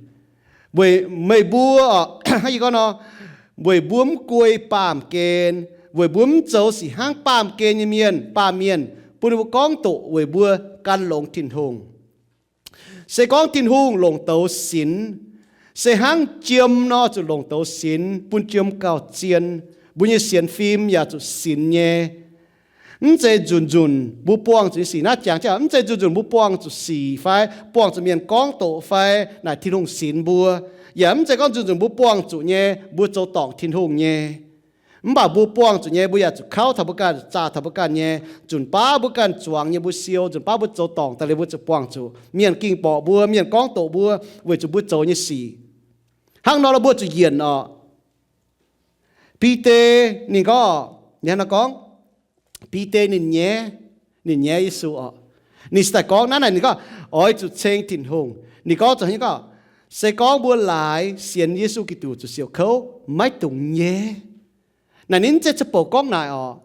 Weic meih mbuo, hnangv yie gorngv nor, weic mbuo mv guei baamh gen, weic mbuo mv zoux sic hnangv baamh gen nyei mienh, baamh mienh, bun mbuo gorngv doqc weic mbuo gan longx Tin-Hungh. Se gorngv Tin-Hungh longc douz sinx, se hnangv jiem nor zuqc longc douz sinx, bun jiem gauh zien, mbuo nyei sienx fim yaac zuqc sinx nyei. Mv zeiz nzunc nzunc mbuo buangh zuqc nyei sic naaiv jangx jienv, mv zeiz nzunc nzunc mbuo buangh zuqc sic fai buangh zuqc mienh gorngv doqc fai naaic Tin-Hungh sinx mbuo. Yaac mv zeiz gorngv nzunc nzunc mbuo buangh zuqc nyei mbuo zoux dorngc Tin-Hungh nyei. Mv baac mbuo buangh zuqc nyei mbuo yaac zuqc kauv taux mbuo ganh, zaah taux mbuo ganh nyei, nzunc baav mbuo ganh zuangx nyei mbuo siou, nzunc baav mbuo zoux dorngc daaih liuz mbuo zuqc buangh zuqc. Mienh ging-borqc mbuo, mienh gorngv doqc mbuo weic zuqc mbuo zoux nyei sic. Hnangv nor mbuo zuqc yienc oc. Bide ninh gorngv, ninh hnangv nor gorngv, Bide ninh nyaiv, ninh nyaiv Yesu oc. Ninh se daaih gorngv naaiv naaic, ninh gorngv, oix zuqc ceng Tin-Hungh. Ninh gorngv zuqc gorngv, se gorngv mbuo laaix sienx Yesu Giduc zuqc siouc kouv, maiv dungx nyaiv. Naaic ninh mv zeiz ceix bouc gorngv naaic oc.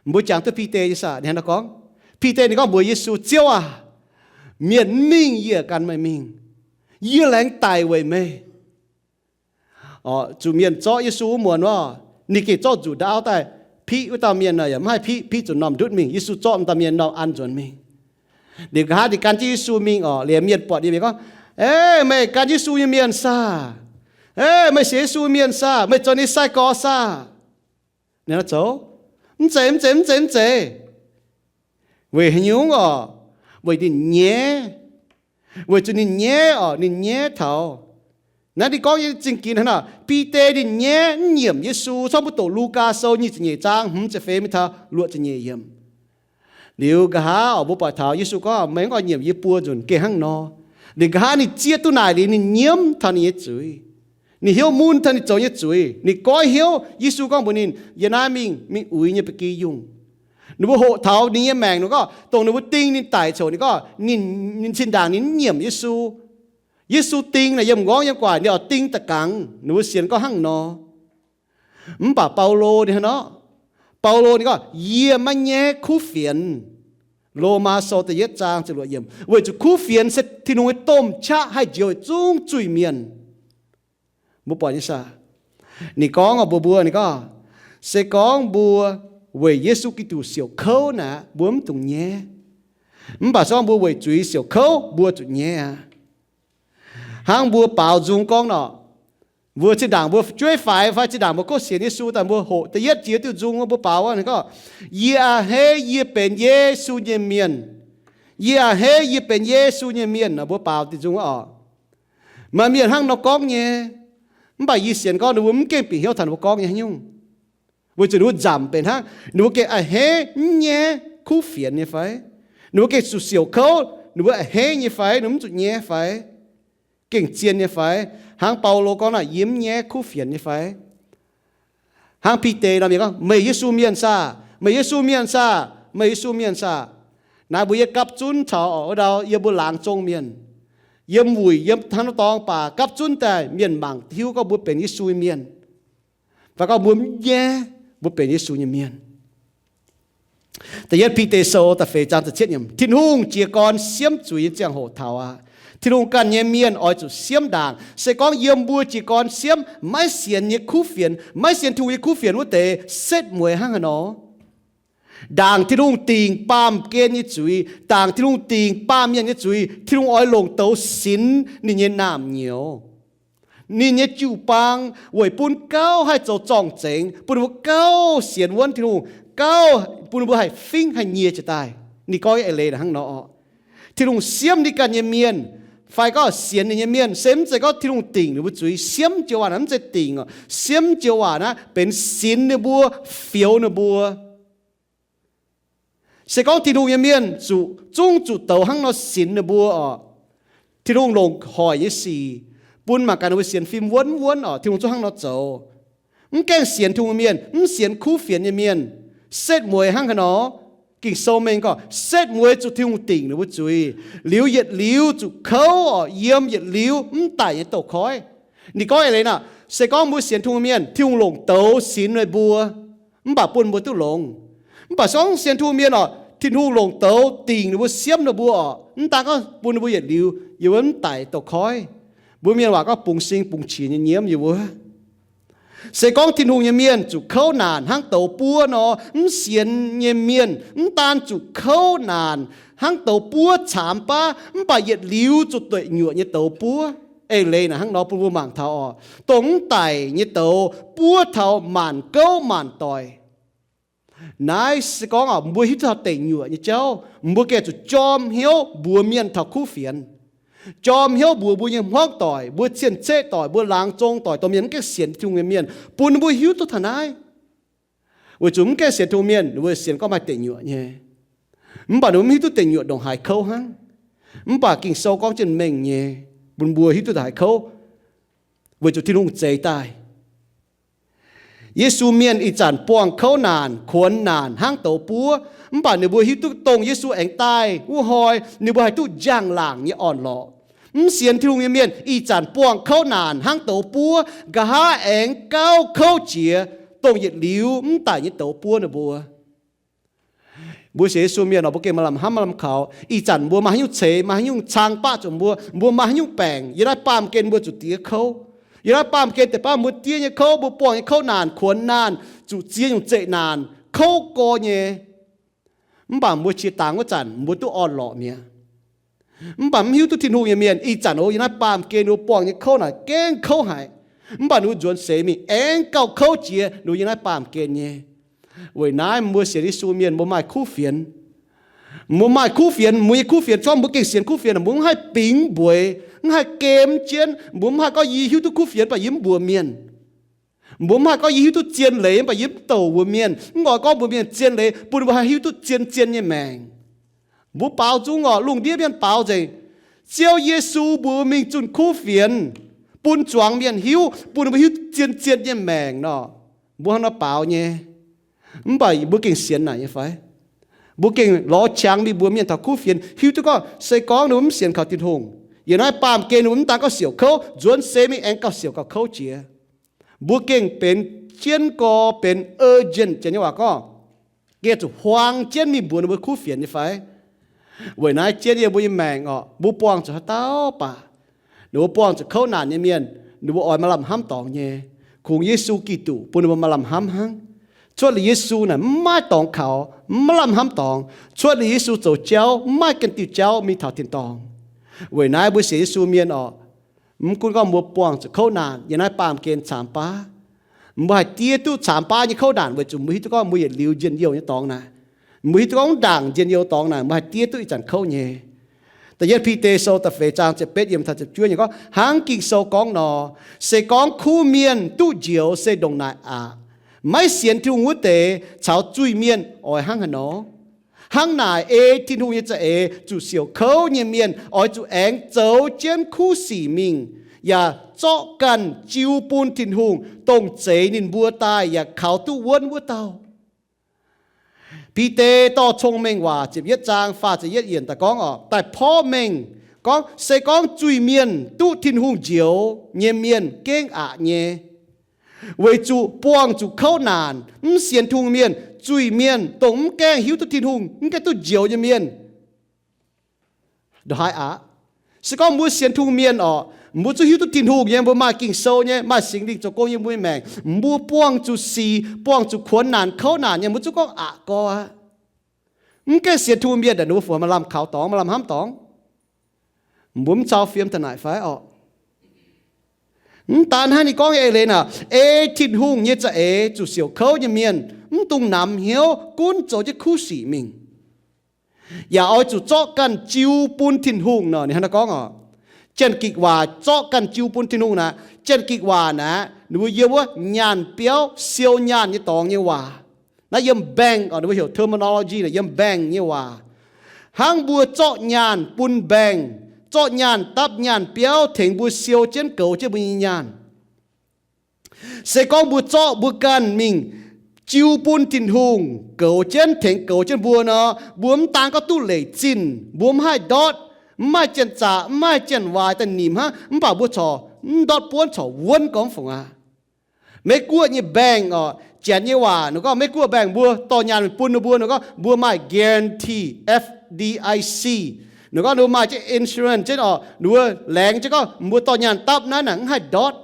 Mbuo jangx duqv Bide nyei saah, ninh hnangv nor gorngv. Bide ninh gorngv mbuox Yesu, Ziouv aac, mienh mv mingh yie gan meih mingh. Yie laengz daic weic meih. Zuqc mienh zorqv Yesu wuov muonz wuov, ninh gengh zorqv nzuqc ndaauv daaih piqv wuov dauh mienh, yaac mv haih piqv, piqv zuqc normh ndutv mingh. Yesu zorqv wuov dauh mienh normh an nzuonx mingh. Ninh nqa'haav ninh gan jienv Yesu mingh oc, liemh mienh buatc ninh mingh gorngv, Ei, meih gan Yesu nyei mienh saah? Ei, meih sienx Yesu nyei mienh saah? Meih zoux ninh sai-gorx saah? Ninh zoux, Mv zeiz, mv zeiz, mv zeiz, mv zeiz. Weic haaix nyungc oc? weic ninh nyaiv, weic zuqc ninh nyaiv orqc, ninh nyaiv taux. Naaiv ninh gorngv nyei zingh ginx hnangv nor, Bide ninh nyaiv mv nyiemc Yesu, corc mbuo doqc Lugaa Sou nyic ziepc nyeic zaang hmz ziepc feix mingh taux luoqc ziepc nyeic yiemc. Liuz nqa'haav orqc, mbuo buatc taux Yesu gorngv, meih mv oix nyiemc yie buo nzunc gengh hnangv nor. Liuz nqa'haav ninh zieqv duqv naaic liuz ninh nyiemv taux ninh nyei zuiz. Ninh hnyouv mun taux ninh zoux nyei zuiz. Ninh goiv hnyouv. Yesu gorngv mbuox ninh, yie naaiv mingh, mingh uix nyei ba'gi yungh. Ninh mbuo hoqc taux ninh nyei maengc, ninh gorngv dongh ninh mbuo ding ninh daic coc, ninh gorngv ninh, ninh zinh ndaangc ninh mv nyiemc Yesu. Yesu ding naaic yiem m'nqorngv yiem gu'nguaaic, ninh oix ding da'gangx. Ninh mbuo sienx gorngv hnangv nor. Mv baac Baulo ninh hnangv nor, Baulo ninh gorngv, yie maiv nyaiv kuv fienx. Lomaa Sou da'yietv zaang ziepc luoqc yiemc, weic zuqc kuv fienx se Tin-Hungh nyei domh qaqv haih njoux yietc zungv zuiz-mienh. Mbuo buatc nyei saah? Ninh gorngv mbuox mbuo, ninh gorngv, se gorngv mbuo weic Yesu Giduc siouc kouv naaic, mbuo mv dungx nyaiv. Mv baac se gorngv mbuo weic zuiz siouc kouv, mbuo zuqc nyaiv aqv. Hnangv mbuo baaux nzung gorngv nor, mbuo zinh ndaangc mbuo fu'jueiv faix fai zinh ndaangc mbuo kov sienx Yesu daaih, mbuo hoqc da'yietv jiex diuh nzung, mbuo baaux wuov, ninh gorngv, yie a'hneiv yie benx Yesu nyei mienh. Yie a'hneiv yie benx Yesu nyei mienh, mbuo baaux diuh nzung wuov orqc. Maaih mienh hnangv nor gorngv nyei. Mv baac yie sienx gorngv ninh mbuo mv gengh bieqc hnyouv taux ninh mbuo gorngv nyei haaix nyungc. Weic zuqc ninh mbuo nzamc benx hnangv, ninh mbuo gengh a'hneiv mv nyaiv kuv fienx nyei fai? Ninh mbuo gengh zuqc siouc kouv, ninh mbuo a'hneiv nyei fai? Ninh mbuo mv zuqc nyaiv fai? Gengh zien nyei fai? Hnangv Baulo gorngv naaic, yie mv nyaiv kuv fienx nyei fai? Hnangv Bide nor, mienh gorngv, meih Yesu mienh saah? Meih Yesu mienh saah? Meih Yesu mienh saah? Naaiv mbuo yie gapv zunv caux oix ndau yiem mbuo laangz zong mienh, yiem wuic, yiem hnangv nor dorngx baac gapv zunv daaih mienh mangc hiuv gorngv mbuo benx Yesu nyei mienh, fai gorngv mbuo mv nyaiv mbuo benx Yesu nyei mienh. Da'yietv Bide Sou da'feix zaang da'cietv yiemc, Tin-Hungh jiez gorn siemv zuiz nyei ziangh hoc taux aqv. Tin-Hungh ganh nyei mienh oix zuqc siemv ndaangc. Se gorngv yiem mbuo jiez gorn siemv, maiv sienx nyei kuv fienx, maiv sienx Tin-Hungh nyei kuv fienx wuov deix, setv mueiz hnangv haaix nor. Ndaangc Tin-Hungh dingc baamh gen nyei zuiz, ndaangc Tin-Hungh dingc baamh mienh nyei zuiz, Tin-Hungh oix longc douz sinx ninh nyei naamh nyouz, ninh nyei jiu-baang, weic bun gauh haih zoux zorng-zengx, bun ninh mbuo gauh sienx wuonv Tin-Hungh, gauh bun ninh mbuo haih fingv haih nyie jiez daaih. Ninh gorngv nyei eix leiz naaic hnangv nor. Tin-Hungh siemv ninh ganh nyei mienh, fai gorngv sienx ninh nyei mienh, se mv zeiz gorngv Tin-Hungh dingc ninh mbuo zuiz. Siemv joux waac naaiv mv zeiz dingc oc. Siemv joux waac naaiv benx sinx ninh mbuo, fioux ninh mbuo. Se gorngv Tin-Hungh nyei mienh zuqc, zungv zuqc douz hnangv nor sinx ninh mbuo oc, Tin-Hungh longc hoic nyei sic bun mangc gaax ninh mbuo sienx fim wuonv wuonv oc, Tin-Hungh zungv hnangv nor zoux. Mv gaengh sienx Tin-Hungh mienh, mv sienx kuv fienx nyei mienh, setv mueiz hnangv haaix nor? Ging-Sou mengh gorngv setv mueiz zuqc Tin-Hungh dingc ninh mbuo zuiz, liuz yietc liuz zuqc kouv oc, yiem yietc liuz mv daic nyei douz-koiv. Ninh gorngv eix leiz naaic, se gorngv mbuo sienx Tin-Hungh mienh, Tin-Hungh longc douz sinx meih mbuo, mv baac bun mbuo duqv longx. Mv baac se gorngv sienx Tin-Hungh mienh oc, Tin-Hungh longc douz dingc ninh mbuo, siemv ninh mbuo oc, mv daan gorngv bun ninh mbuo yietc liuz yiem wuov mv daic douz-koiv. Mbuo mienh waac gorngv bungx sing bungx qiex nyei nyiemv yiem wuov. Se gorngv Tin-Hungh nyei mienh zuqc kouv naanc hnangv douz buov nor, mv sienx nyei mienh mv daan zuqc kouv naanc hnangv douz buov caamx baav, mv baac yietc liuz zuqc deic nyuoqc nyei douz buov. Eix leiz naaic hnangv nor bun mbuo mangc taux oc, dongh mv daic nyei douz buov taux maanc gouv maanc doic. Naaiv se gorngv oc, mbuo hiuv duqv taux deic nyuoqc nyei jauv, mbuo gengh zuqc jorm hnyouv mbuox mienh taux kuv fienx, jorm hnyouv mbuox mbuo nyei hmuangv doic, mbuo cien-ceqv doic, mbuo laangz zong doic, dongh mienh mv gaengh sienx Tin-Hungh nyei mienh, bun ninh mbuo hiuv duqv taux naaiv. Weic zuqc mv gaengh sienx Tin-Hungh mienh, ninh mbuo sienx gorngv maaih deic nyuoqc nyei, mv baac ninh mbuo mv hiuv duqv deic nyuoqc ndongc haaix kouv hnangv. Mv baac Ging-Sou gorngv jienv mengh nyei, bun mbuo hiuv duqv ndongc haaix kouv, weic zuqc Tin-Hungh zeix daaih. Yesu mienh ih zanc buangh kouv naanc, kuonx naanc hnangv douz buov, mv baac ninh mbuo hiuv duqv dongh Yesu aengx daaih wuov hnoi, ninh mbuo haih duqv njang-laangc nyei orn-lorqc. Mv sienx Tin-Hungh nyei mienh ih zanc buangh kouv naanc hnangv douz buov, nqa'haav aengx gauh kouv jiex dongh yietc liuz mv daic nyei douz buov ninh mbuo. Mbuo sienx Yesu mienh nor, mbuo gengh maaih lamh hnamv maaih lamh kaux. Ih zanc mbuo maaih haaix nyungc ceix, maaih haaix nyungc cang baqv zuqc mbuo, mbuo maaih haaix nyungc baengc, yiem naaiv baamh gen mbuo zuqc diev kouv. Yiem naaiv baamh gen deix baav mbuo diev nyei kouv, mbuo buangh nyei kouv naanc, kuonx naanc, zuqc ziex nyungc zeqc naanc, kouv gorx nyei. Mv baac mbuo qiex dangx wuov zanc mbuo duqv orn-lorqc mi'aqv. Mv baac mv hiuv duqv Tin-Hungh nyei mienh ih zanc oc, yiem naaiv baamh gen ninh mbuo buangh nyei kouv naanc gengh kouv haic. Mv baac ninh mbuo nzuonx seix mingh aengx gauh kouv jiex ninh mbuo yiem naaiv baamh gen nyei. Weic naaiv mbuo sienx Yesu mienh mbuo maaih kuv fienx. Mbuo maaih kuv fienx, mbuo nyei kuv fienx, gorngv mbuo gengh sienx kuv fienx, mbuo mv haih bingx mbueix, mv haih gem jienv, mbuo mv haih gorngv yie hiuv duqv kuv fienx, mv baac yie mv mbuox mienh. Mbuo mv haih gorngv yie hiuv duqv zien leiz, mv baac yie mv douc mbuox mienh, mv oix gorngv mbuox mienh zien leiz, bun mbuo haih hiuv duqv zien-zien nyei maengc. Mbuo baaux nzung orqc, lungh ndiev mienh baaux nzengc. Ziouv Yesu mbuox mingh zunh kuv fienx, bun zuangx mienh hiuv, bun ninh mbuo hiuv zien-zien nyei maengc nor, mbuo hnangv nor baaux nyei. Mv baac mbuo gengh sienx naaic nyei fai? Mbuo gengh lorz qangx mingh mbuox mienh taux kuv fienx, hiuv duqv gorngv se gorngv ninh mbuo mv sienx kaux Tin-Hungh, yiem naaiv baamh gen ninh mbuo mv daan gauh siouc kouv, nzuonx seix mingh aengx gauh siouc gauh kouv jiex. Mbuo gengh benx jienv gorx, benx urgent, janx nyei waac gorngv, gengh zuqc huaang jienv mingh mbuox ninh mbuo kuv fienx nyei fai? Weic naaiv jienv yiem mbuo nyei maengc orqc, mbuo buangh zuqc haaix dauh baac, ninh mbuo buangh zuqc kouv naanc nyei mienh, ninh mbuo oix maaih lamh hnamv dorngx nyei. Kungx Yesu Giduc bun ninh mbuo maaih lamh hnamv hnangv. Cuotv liuz Yesu naaic mv maaih dorngx kaux, mv maaih lamh hnamv dorngx. Cuotv liuz Yesu zoux jauv, mv maaih ganh diuh jauv mingh taux tin-dorngh. Weic naaiv mbuo sienx Yesu mienh orqc, mv gunv gorngv mbuo buangh zuqc kouv naanc yiem naaiv baamh gen caamx baav, mbuo haih diev duqv caamx baav nyei kouv naanc weic zuqc mbuo hiuv duqv gorngv mbuo yietc liuz njien-youh nyei dorngx naaic. Mbuo hiuv duqv gorngv ndaangc njien-youh dorngx naaic mbuo haih diev duqv ih zanc kouv nyei. Da'yietv Bide Sou da'feix zaang ziepc betv yiem taux ziepc juov nyei gorngv, hnangv Ging-Sou gorngv nor, se gorngv kuv mienh duqv njoux se ndongc naaic aqc. Maiv sienx Tin-Hungh wuov deix caux zuiz-mienh oix hnangv haaix nor? Hnangv naaic ei Tin-Hungh nyei za'eix zuqc siouc kouv nyei mienh oix zuqc aengx zoux jienv kuv sic mingh, yaac zorqv ganh jiu bun Tin-Hungh, dongh zeix ninh mbuo daaih yaac kaux duqv wuonv wuov dauh. Bide dorh cong-mengh waac ziepc yietv zaang faah ziepc yietv yienc daaih gorngv orqc, daaih porv mengh gorngv, se gorngv zuiz-mienh duqv Tin-Hungh njoux nyei mienh gengh aqc nyei. Weic zuqc buangh zuqc kouv naanc, mv sienx Tin-Hungh mienh, zuiz-mienh, dongh mv gaengh hiuv duqv Tin-Hungh, mv gaengh duqv njoux nyei mienh, ndongc haaix aqc? Se gorngv mbuo sienx Tin-Hungh mienh orqc, mbuo zungv hiuv duqv Tin-Hungh nyei, mbuo maaih Ging-Sou nyei, maaih Singx Lingh zoux gong yiem mbuo nyei maengc, mbuo buangh zuqc sic, buangh zuqc kuonx naanc kouv naanc nyei, mbuo zungv gorngv aqc gorx aqv. Mv gaengh sienx Tin-Hungh mienh aeqv, ninh mbuo fungc maaih lamh kaux dorngx, maaih lamh hnamv dorngx. Mbuo mv cau fiem taux naaic fai orqc? Mv daan hnangv ninh gorngv nyei eix leiz naaic, ei Tin-Hungh nyei za'eix zuqc siouc kouv nyei mienh, mv dungx namx hnyouv, gunv zoux jienv kuv sic mingh, yaac oix zuqc zorqv ganh jiu bun Tin-Hungh nor. Ninh hnangv naaiv gorngv orqc, Janx-Gikc waac zorqv ganh jiu bun Tin-Hungh naaic, Janx-Gikc waac naaic, ninh mbuo yiem wuov nyaanh biauv, siou nyaanh nyei dorngx nyei waac. Naaiv yiem bank orqc, ninh mbuo heuc terminology naaic yiem bank nyei waac. Hnangv mbuo zorqv nyaanh bun bank, zorqv nyaanh dapv nyaanh biauv tengx mbuo siou jienv goux jienv mbuo nyei nyaanh. Se gorngv mbuo zorqv mbuo ganh mingh jiu bun Tin-Hungh goux jienv, tengx goux jienv mbuo nor, mbuo mv daan gorngv duqv leic zinh, mbuo mv haih ndortv, mv maaih janx-zaqc, mv maaih janx-waaic daaih nimc hnangv, mv baac mbuo corc mv ndortv buonv, corc wuonv gorngv fungc aqv. Meiv-Guoqv nyei bank orqc, Janx nyei waac ninh gorngv Meiv-Guoqv bank, mbuo dorh nyaanh mingh bun ninh mbuo, ninh gorngv mbuo maaih guarantee, F D I C. Ninh gorngv ninh mbuo maaih jienv insurance jienv orqc, ninh mbuo laengz jienv gorngv mbuo dorh nyaanh dapv naaiv naaic mv haih ndortv.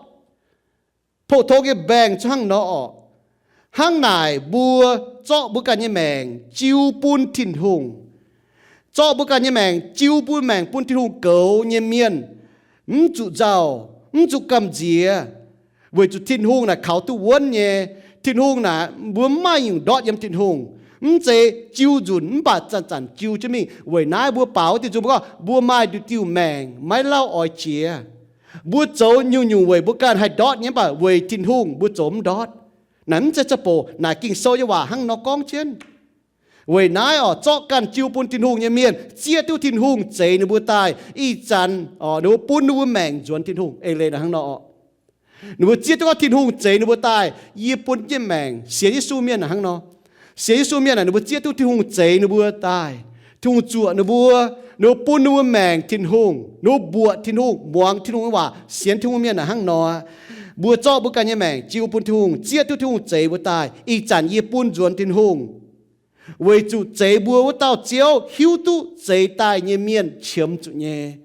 Pou-tong nyei bank zungv hnangv nor orqc. Hnangv naaic mbuo zorqv mbuo ganh nyei maengc jiu bun Tin-Hungh, zorqv mbuo ganh nyei maengc jiu bun, maengc bun Tin-Hungh goux nyei mienh, mv zuqc nzauh, mv zuqc gamh nziex, weic zuqc Tin-Hungh naaic kaux duqv wuonv nyei. Tin-Hungh naaic mbuo mv maaih nyungc ndortv yiem Tin-Hungh. Mv zeiz jiu nzunc mv baac zanc-zanc jiu jienv mingh. Weic naaiv mbuo baaux wuov diuh nzung mbuo gorngv mbuo maaih nduqc diuh maengc maiv lauh oix jiex. Mbuo zoux nyungc-nyungc weic mbuo ganh haih ndortv nyei, mv baac weic Tin-Hungh mbuo zoux mv ndortv. Naaic mv zeiz za'bouc, naaic Ging-Sou nyei waac hnangv nor gorngv jienv. Weic naaiv orqc, zorqv ganh jiu bun Tin-Hungh nyei mienh zieqv duqv Tin-Hungh zeix ninh mbuo daaih. Ih zanc orqc, ninh mbuo bun ninh mbuo maengc nzuonx Tin-Hungh. Eix leiz naaic hnangv nor orqc. Ninh mbuo zieqv duqv gorngv Tin-Hungh zeix ninh mbuo daaih, yie bun jienv maengc. Sienx Yesu mienh naaic hnangv nor. Sienx Yesu mienh naaic, ninh mbuo zieqv duqv Tin-Hungh zeix ninh mbuo daaih. Tin-Hungh zuoqc ninh mbuo, ninh mbuo bun ninh mbuo maengc Tin-Hungh, ninh mbuo mbuoqc Tin-Hungh, muangx Tin-Hungh nyei waac, sienx Tin-Hungh mienh naaic hnangv nor. Mbuo zorqv mbuo ganh nyei maengc jiu bun Tin-Hungh, zieqv duqv Tin-Hungh zeix mbuo daaih. Ih zanc yie bun nzuonx Tin-Hungh. Weic zuqc zeix mbuo wuov dauh Ziouv hiuv duqv zeix daaih nyei mienh qiemx zuqc nyei.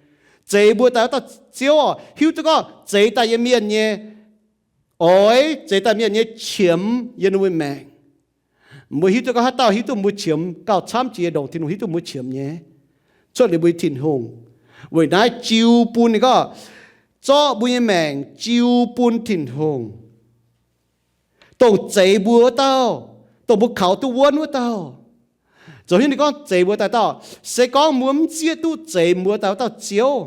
Zeix mbuo daaih wuov dauh Ziouv orqc, hiuv duqv gorngv zeix daaih nyei mienh nyei oix, zeix daaih mienh nyei qiemx yiem ninh mbuo maengc. Mbuo hiuv duqv gorngv haaix dauh hiuv duqv mbuo qiemx gauh camv jiex ndongc Tin-Hungh hiuv duqv mbuo qiemx nyei, cuotv liuz mbuo Tin-Hungh. Weic naaiv jiu bun ninh gorngv, zorqv mbuo nyei maengc jiu bun Tin-Hungh, dongh zeix mbuo wuov dauh, dongh mbuo kaux duqv wuonv wuov dauh. Zoux hiuv ninh gorngv zeix mbuo daaih dauh. Se gorngv mbuo mv zieqv duqv zeix mbuo daaih dauh Ziouv,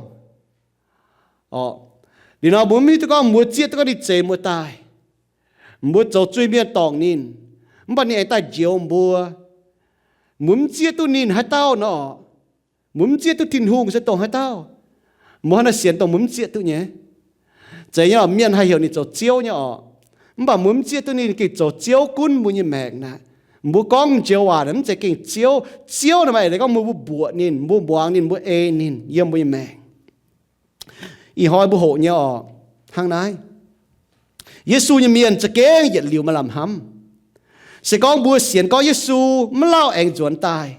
liuz nor mbuo mv hiuv duqv gorngv mbuo zieqv duqv gorngv ninh zeix mbuo daaih, mbuo zoux zuiz-mienh dorngc ninh, mv baac ninh aengx daaih njoux mbuo. Mbuo mv zieqv duqv ninh haaix dauh nor, mbuo mv zieqv duqv Tin-Hungh se dongh haaix dauh, mbuo hnangv naaiv sienx dongh mbuo mv zieqv duqv nyei. Zeiz nyei oc, mienh haih heuc ninh zoux Ziouv nyei oc. Mv baac mbuo mv zieqv duqv ninh gengh zoux Ziouv gunv mbuo nyei maengc naaic. Mbuo gorngv joux waac naaic mv zeiz gengh Ziouv. Ziouv naaic maaih eix leiz gorngv mbuo, mbuo mbuoqc ninh, mbuo muangx ninh, mbuo ei ninh yiem mbuo nyei maengc. Ih hnoi mbuo hoqc nyei oc, hnangv naaiv. Yesu nyei mienh za'gengh yietc liuz maaih lamh hnamv. Se gorngv mbuo sienx gorngv Yesu mv lauh aengx nzuonx daaih,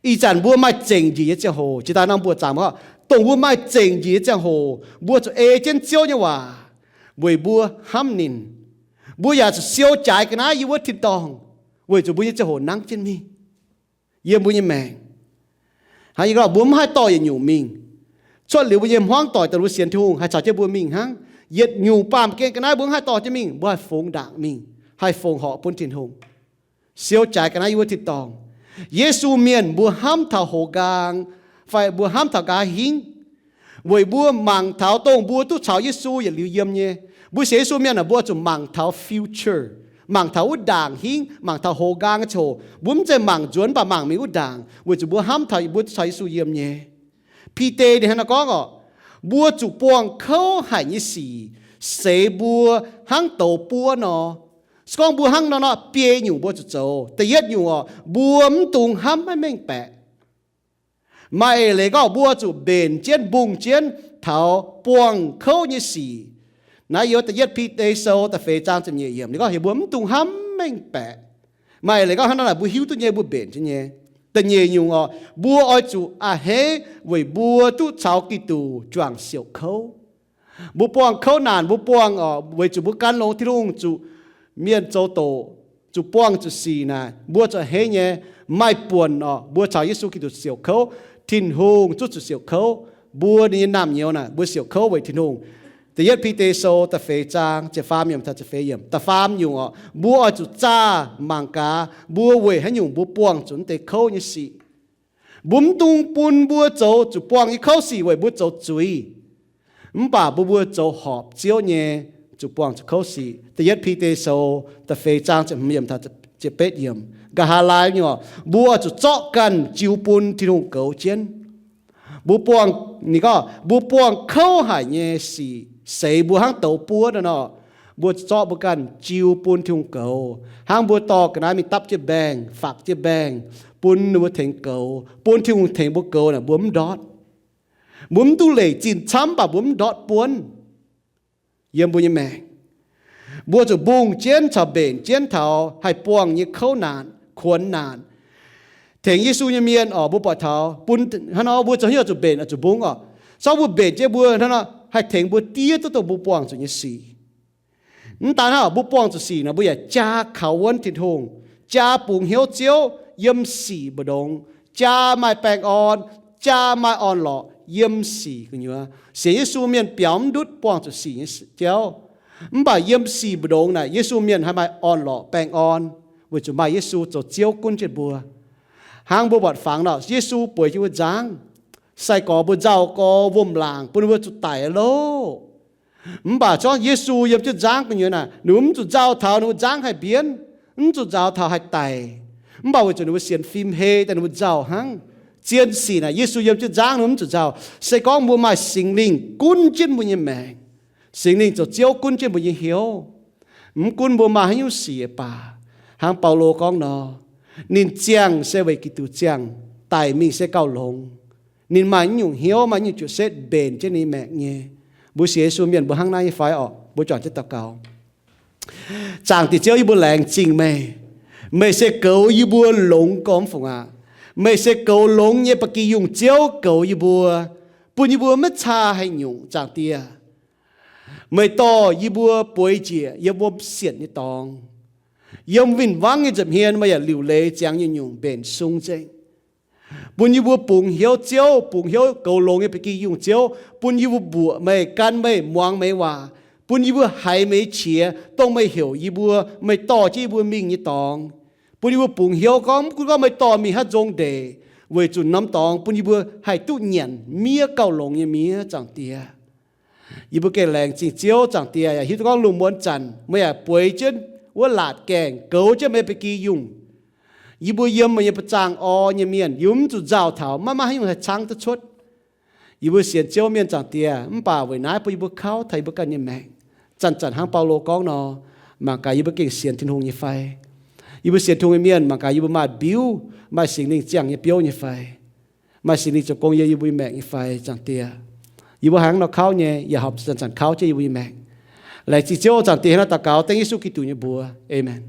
ih zanc mbuo maaih zengc njiec nyei ziangh hoc. Jiex daaih norm mbuo zaangc mbuo gorngv, dongh mbuo maaih zengc njiec nyei ziangh hoc, mbuo zuqc ei jienv Ziouv nyei waac weic mbuo hnamv ninh. Mbuo yaac zuqc siou jaaix ga'naaiv yiem wuov tin-dorngh weic zuqc mbuo nyei ziangh hoc nangv jienv mingh yiem mbuo nyei maengc. Hnangv yie gorngv, mbuo mv haih dorh yietc nyungc mingh. Cuotv liuz mbuo nyei hmuangv doic dongh mbuo sienx Tin-Hungh haih caux jienv mbuo mingh hnangv. Yietc nyungc baamh gen ga'naaiv mbuo mv haih dorh jienv mingh, mbuo haih fongx ndaangc mingh, haih fongc horc bun Tin-Hungh. Siou jaaix ga'naaiv yiem wuov tin-dorngh. Yesu mienh mbuo hnamv taux hoz nqaang, fai mbuo hnamv taux nqa'haav hingv, weic mbuo mangc taux dongh mbuo duqv caux Yesu yietc liuz yiem nyei. Mbuo sienx Yesu mienh aah, mbuo zuqc mangc taux future, mangc taux wuov ndaangc hingv, mangc taux hoz nqaang nyei ziangh hoc. Mbuo mv zeiz mangc nzuonx mv baac mangc mingh wuov ndaangc, weic zuqc mbuo hnamv taux mbuo duqv caux Yesu yiem nyei. Bide ninh hnangv naaiv gorngv oc, mbuo zuqc buangh kouv haic nyei sic, seix mbuo hnangv douz buov nor. Se gorngv mbuo hnangv nor nor, biei nyungc mbuo zuqc zoux. Da'yietv nyungc oc, mbuo mv dungx hnamv maiv mengh baeqc. Maaih eix leiz gorngv mbuo zuqc mbenc jienv, mbungh jienv taux buangh kouv nyei sic. Naaiv yiem da'yietv Bide Sou da'feix zaang ziepc nyeic yiemc, ninh gorngv heuc mbuo mv dungx hnamv mengh baeqc. Maaih eix leiz gorngv hnangv naaiv, mbuo hiuv duqv nyei, mbuo mbenc jienv nyei. Da'nyeic nyungc oc, mbuo oix zuqc a'hneiv weic mbuo duqv caux Giduc juangc siouc kouv. Mbuo buangh kouv naanc, mbuo buangh oc, weic zuqc mbuo gan longx Tin-Hungh zuqc mienh zoux doqc, zuqc buangh zuqc sic naaic, mbuo zuqc a'hneiv nyei. Maaih buonc oc, mbuo caux Yesu Giduc siouc kouv, Tin-Hungh zuqc siouc kouv mbuo, ninh nyei naamh nyouz naaic, mbuo siouc kouv weic Tin-Hungh. Da'yietv Bide Sou da'feix zaang ziepc faam yiemc taux ziepc feix yiemc. Da'faam nyungc oc, mbuo oix zuqc zaah mangc gaax mbuo weic haaix nyungc mbuo buangh zuqc naaiv deix kouv nyei sic. Mbuo mv dungx bun mbuo zoux zuqc buangh nyei kouv sic weic mbuo zoux zuiz, mv baac bun mbuo zoux horpc Ziouv nyei, zuqc buangh zuqc kouv sic. Da'yietv Bide Sou da'feix zaang ziepc hmz yiemc taux ziepc betv yiemc. Nqa'haav laai nyungc, mbuo oix zuqc zorqv ganh jiu bun Tin-Hungh goux jienv. Mbuo buangh, ninh gorngv mbuo buangh kouv haic nyei sic, seix mbuo hnangv douz buov nor nor, mbuo zorqv mbuo ganh jiu bun Tin-Hungh goux, hnangv mbuo dorh ga'naaiv mingh dapv jienv mbaengh, fakv jienv mbaengh, bun ninh mbuo tengx goux, bun Tin-Hungh tengx mbuo goux naaic, mbuo mv ndortv. Mbuo mv duqv leic zinh camv, mv baac mbuo mv ndortv buonv yiem mbuo nyei maengc. Mbuo zuqc mbungh jienv caux mbenc jienv taux haih buangh nyei kouv naanc, kuonx naanc. Tengx Yesu nyei mienh oc, mbuo buatc taux bun hnangv nor, mbuo zoux hnyouv zuqc mbenc, zuqc mbungh oc. Zorqv mbuo mbenc jienv mbuo hnangv nor, haih tengx mbuo diev duqv dongh mbuo buangh zuqc nyei sic. Mv daan hnangv, mbuo buangh zuqc sic nor, mbuo yaac jaa kaux wuonv Tin-Hungh, jaa bungx hnyouv Ziouv yiem sic mbu'ndongx, jaa maaih baengh orn, jaa maaih orn-lorqc yiem sic gu'nyuoz. Sienx Yesu mienh biaux mv ndutv buangh zuqc sic nyei jauv. Mv baac yiem sic mbu'ndongx naaic, Yesu mienh haih maaih orn-lorqc baengh orn, weic zuqc maaih Yesu zoux Ziouv gunv jienv mbuo. Hnangv mbuo buatc fangx nor, Yesu bueix jienv wuov nzangv. Sai-gorx mbuo nzauh gorx wuom laangc, bun ninh mbuo zuqc daic loh. Mv baac zorngv Yesu yiem jienv nzangv gu'nyuoz naaic, ninh mbuo mv zuqc nzauh taux ninh mbuo nzangv haih mbienv, mv zuqc nzauh taux haih daic. Mv baac weic zuqc ninh mbuo sienx fim hei daaih ninh mbuo nzauh hnangv. Zien sic naaic Yesu yiem jienv nzangv ninh mbuo mv zuqc nzauh. Se gorngv mbuo maaih Singx Lingh gunv jienv mbuo nyei maengc, Singx Lingh zoux Ziouv gunv jienv mbuo nyei hnyouv, mv gunv mbuo maaih haaix nyungc sic baac, hnangv Baulo gorngv nor, ninh ziangh se weic Giduc ziangh, daic mingh se gauh longx. Ninh maaih nyungc hnyouv, maaih nyungc juqc setv mbenc jienv ninh maengc nyei. Mbuo sienx Yesu mienh mbuo hnangv naaiv nyei fai orqc? Mbuo juangc jienv daux gaux. Zaangc Diex Ziouv, yie mbuo laengz zingh meih. Meih se goux yie mbuo longx gormx fungc aqv. Meih se goux longx nyei ba'gi yungh Ziouv, goux yie mbuo, bun yie mbuo maiv caa haaix nyungc. Zaangc Diex, meih dorh yie mbuo bueix njiec yiem wuom sienc nyei dorngx. Yiem win-wangv nyei nza'hmien meih yaac liuc leiz ziangx nyungc-nyungc mbenc sung nzengc, bun yie mbuo bungx hnyouv Ziouv, bungx hnyouv goux longx nyei ba'gi yungh Ziouv, bun yie mbuo mbuoqc meih, gan meih, muangx meih waac, bun yie mbuo haiz meih nyei qiex, dongh meih heuc yie mbuo, meih dorh jienv yie mbuo mingh nyei dorngx. bun yie mbuo bungx hnyouv gorngv, mv gunv gorngv meih dorh mingh haaix nzong ndeic, weic zuqc norm dorngx bun yie mbuo haih duqv nyanc miev gauh longx nyei miev, Zaangc Diex. Yie mbuo gengh laengz zingh Ziouv, Zaangc Diex, yaac hiuv duqv gorngv lungh muonz zanc meih yaac bueix jienv wuov laatc gaengh goux jienv meih nyei ba'gi yungh. Yie mbuo yiem meih nyei ba'zangh orn nyei mienh, yie mbuo mv zuqc nzauh taux maiv maaih haaix nyungc haih cangv duqv cuotv. Yie mbuo sienx Ziouv mienh, Zaangc Diex, mv baac weic naaiv bun yie mbuo kauv taux yie mbuo ganh nyei maengc. Zanc-zanc hnangv Baulo gorngv nor, mangc gaax yie mbuo gengh sienx Tin-Hungh nyei fai? Yie mbuo sienx Tin-Hungh nyei mienh, mangc gaax yie mbuo maaih mbiuv, maaih Singx Lingh ziangh nyei biouv nyei fai? Maaih Singx Lingh zoux gong yiem yie mbuo nyei maengc nyei fai, Zaangc Diex? Yie mbuo hnangv nor kauv nyei, yaac horpc zanc-zanc kauv jienv yie mbuo nyei maengc. Laengz zingh Ziouv, Zaangc Diex, hnangv naaiv daux gaux dengv Yesu Giduc nyei mbuox. Aamen.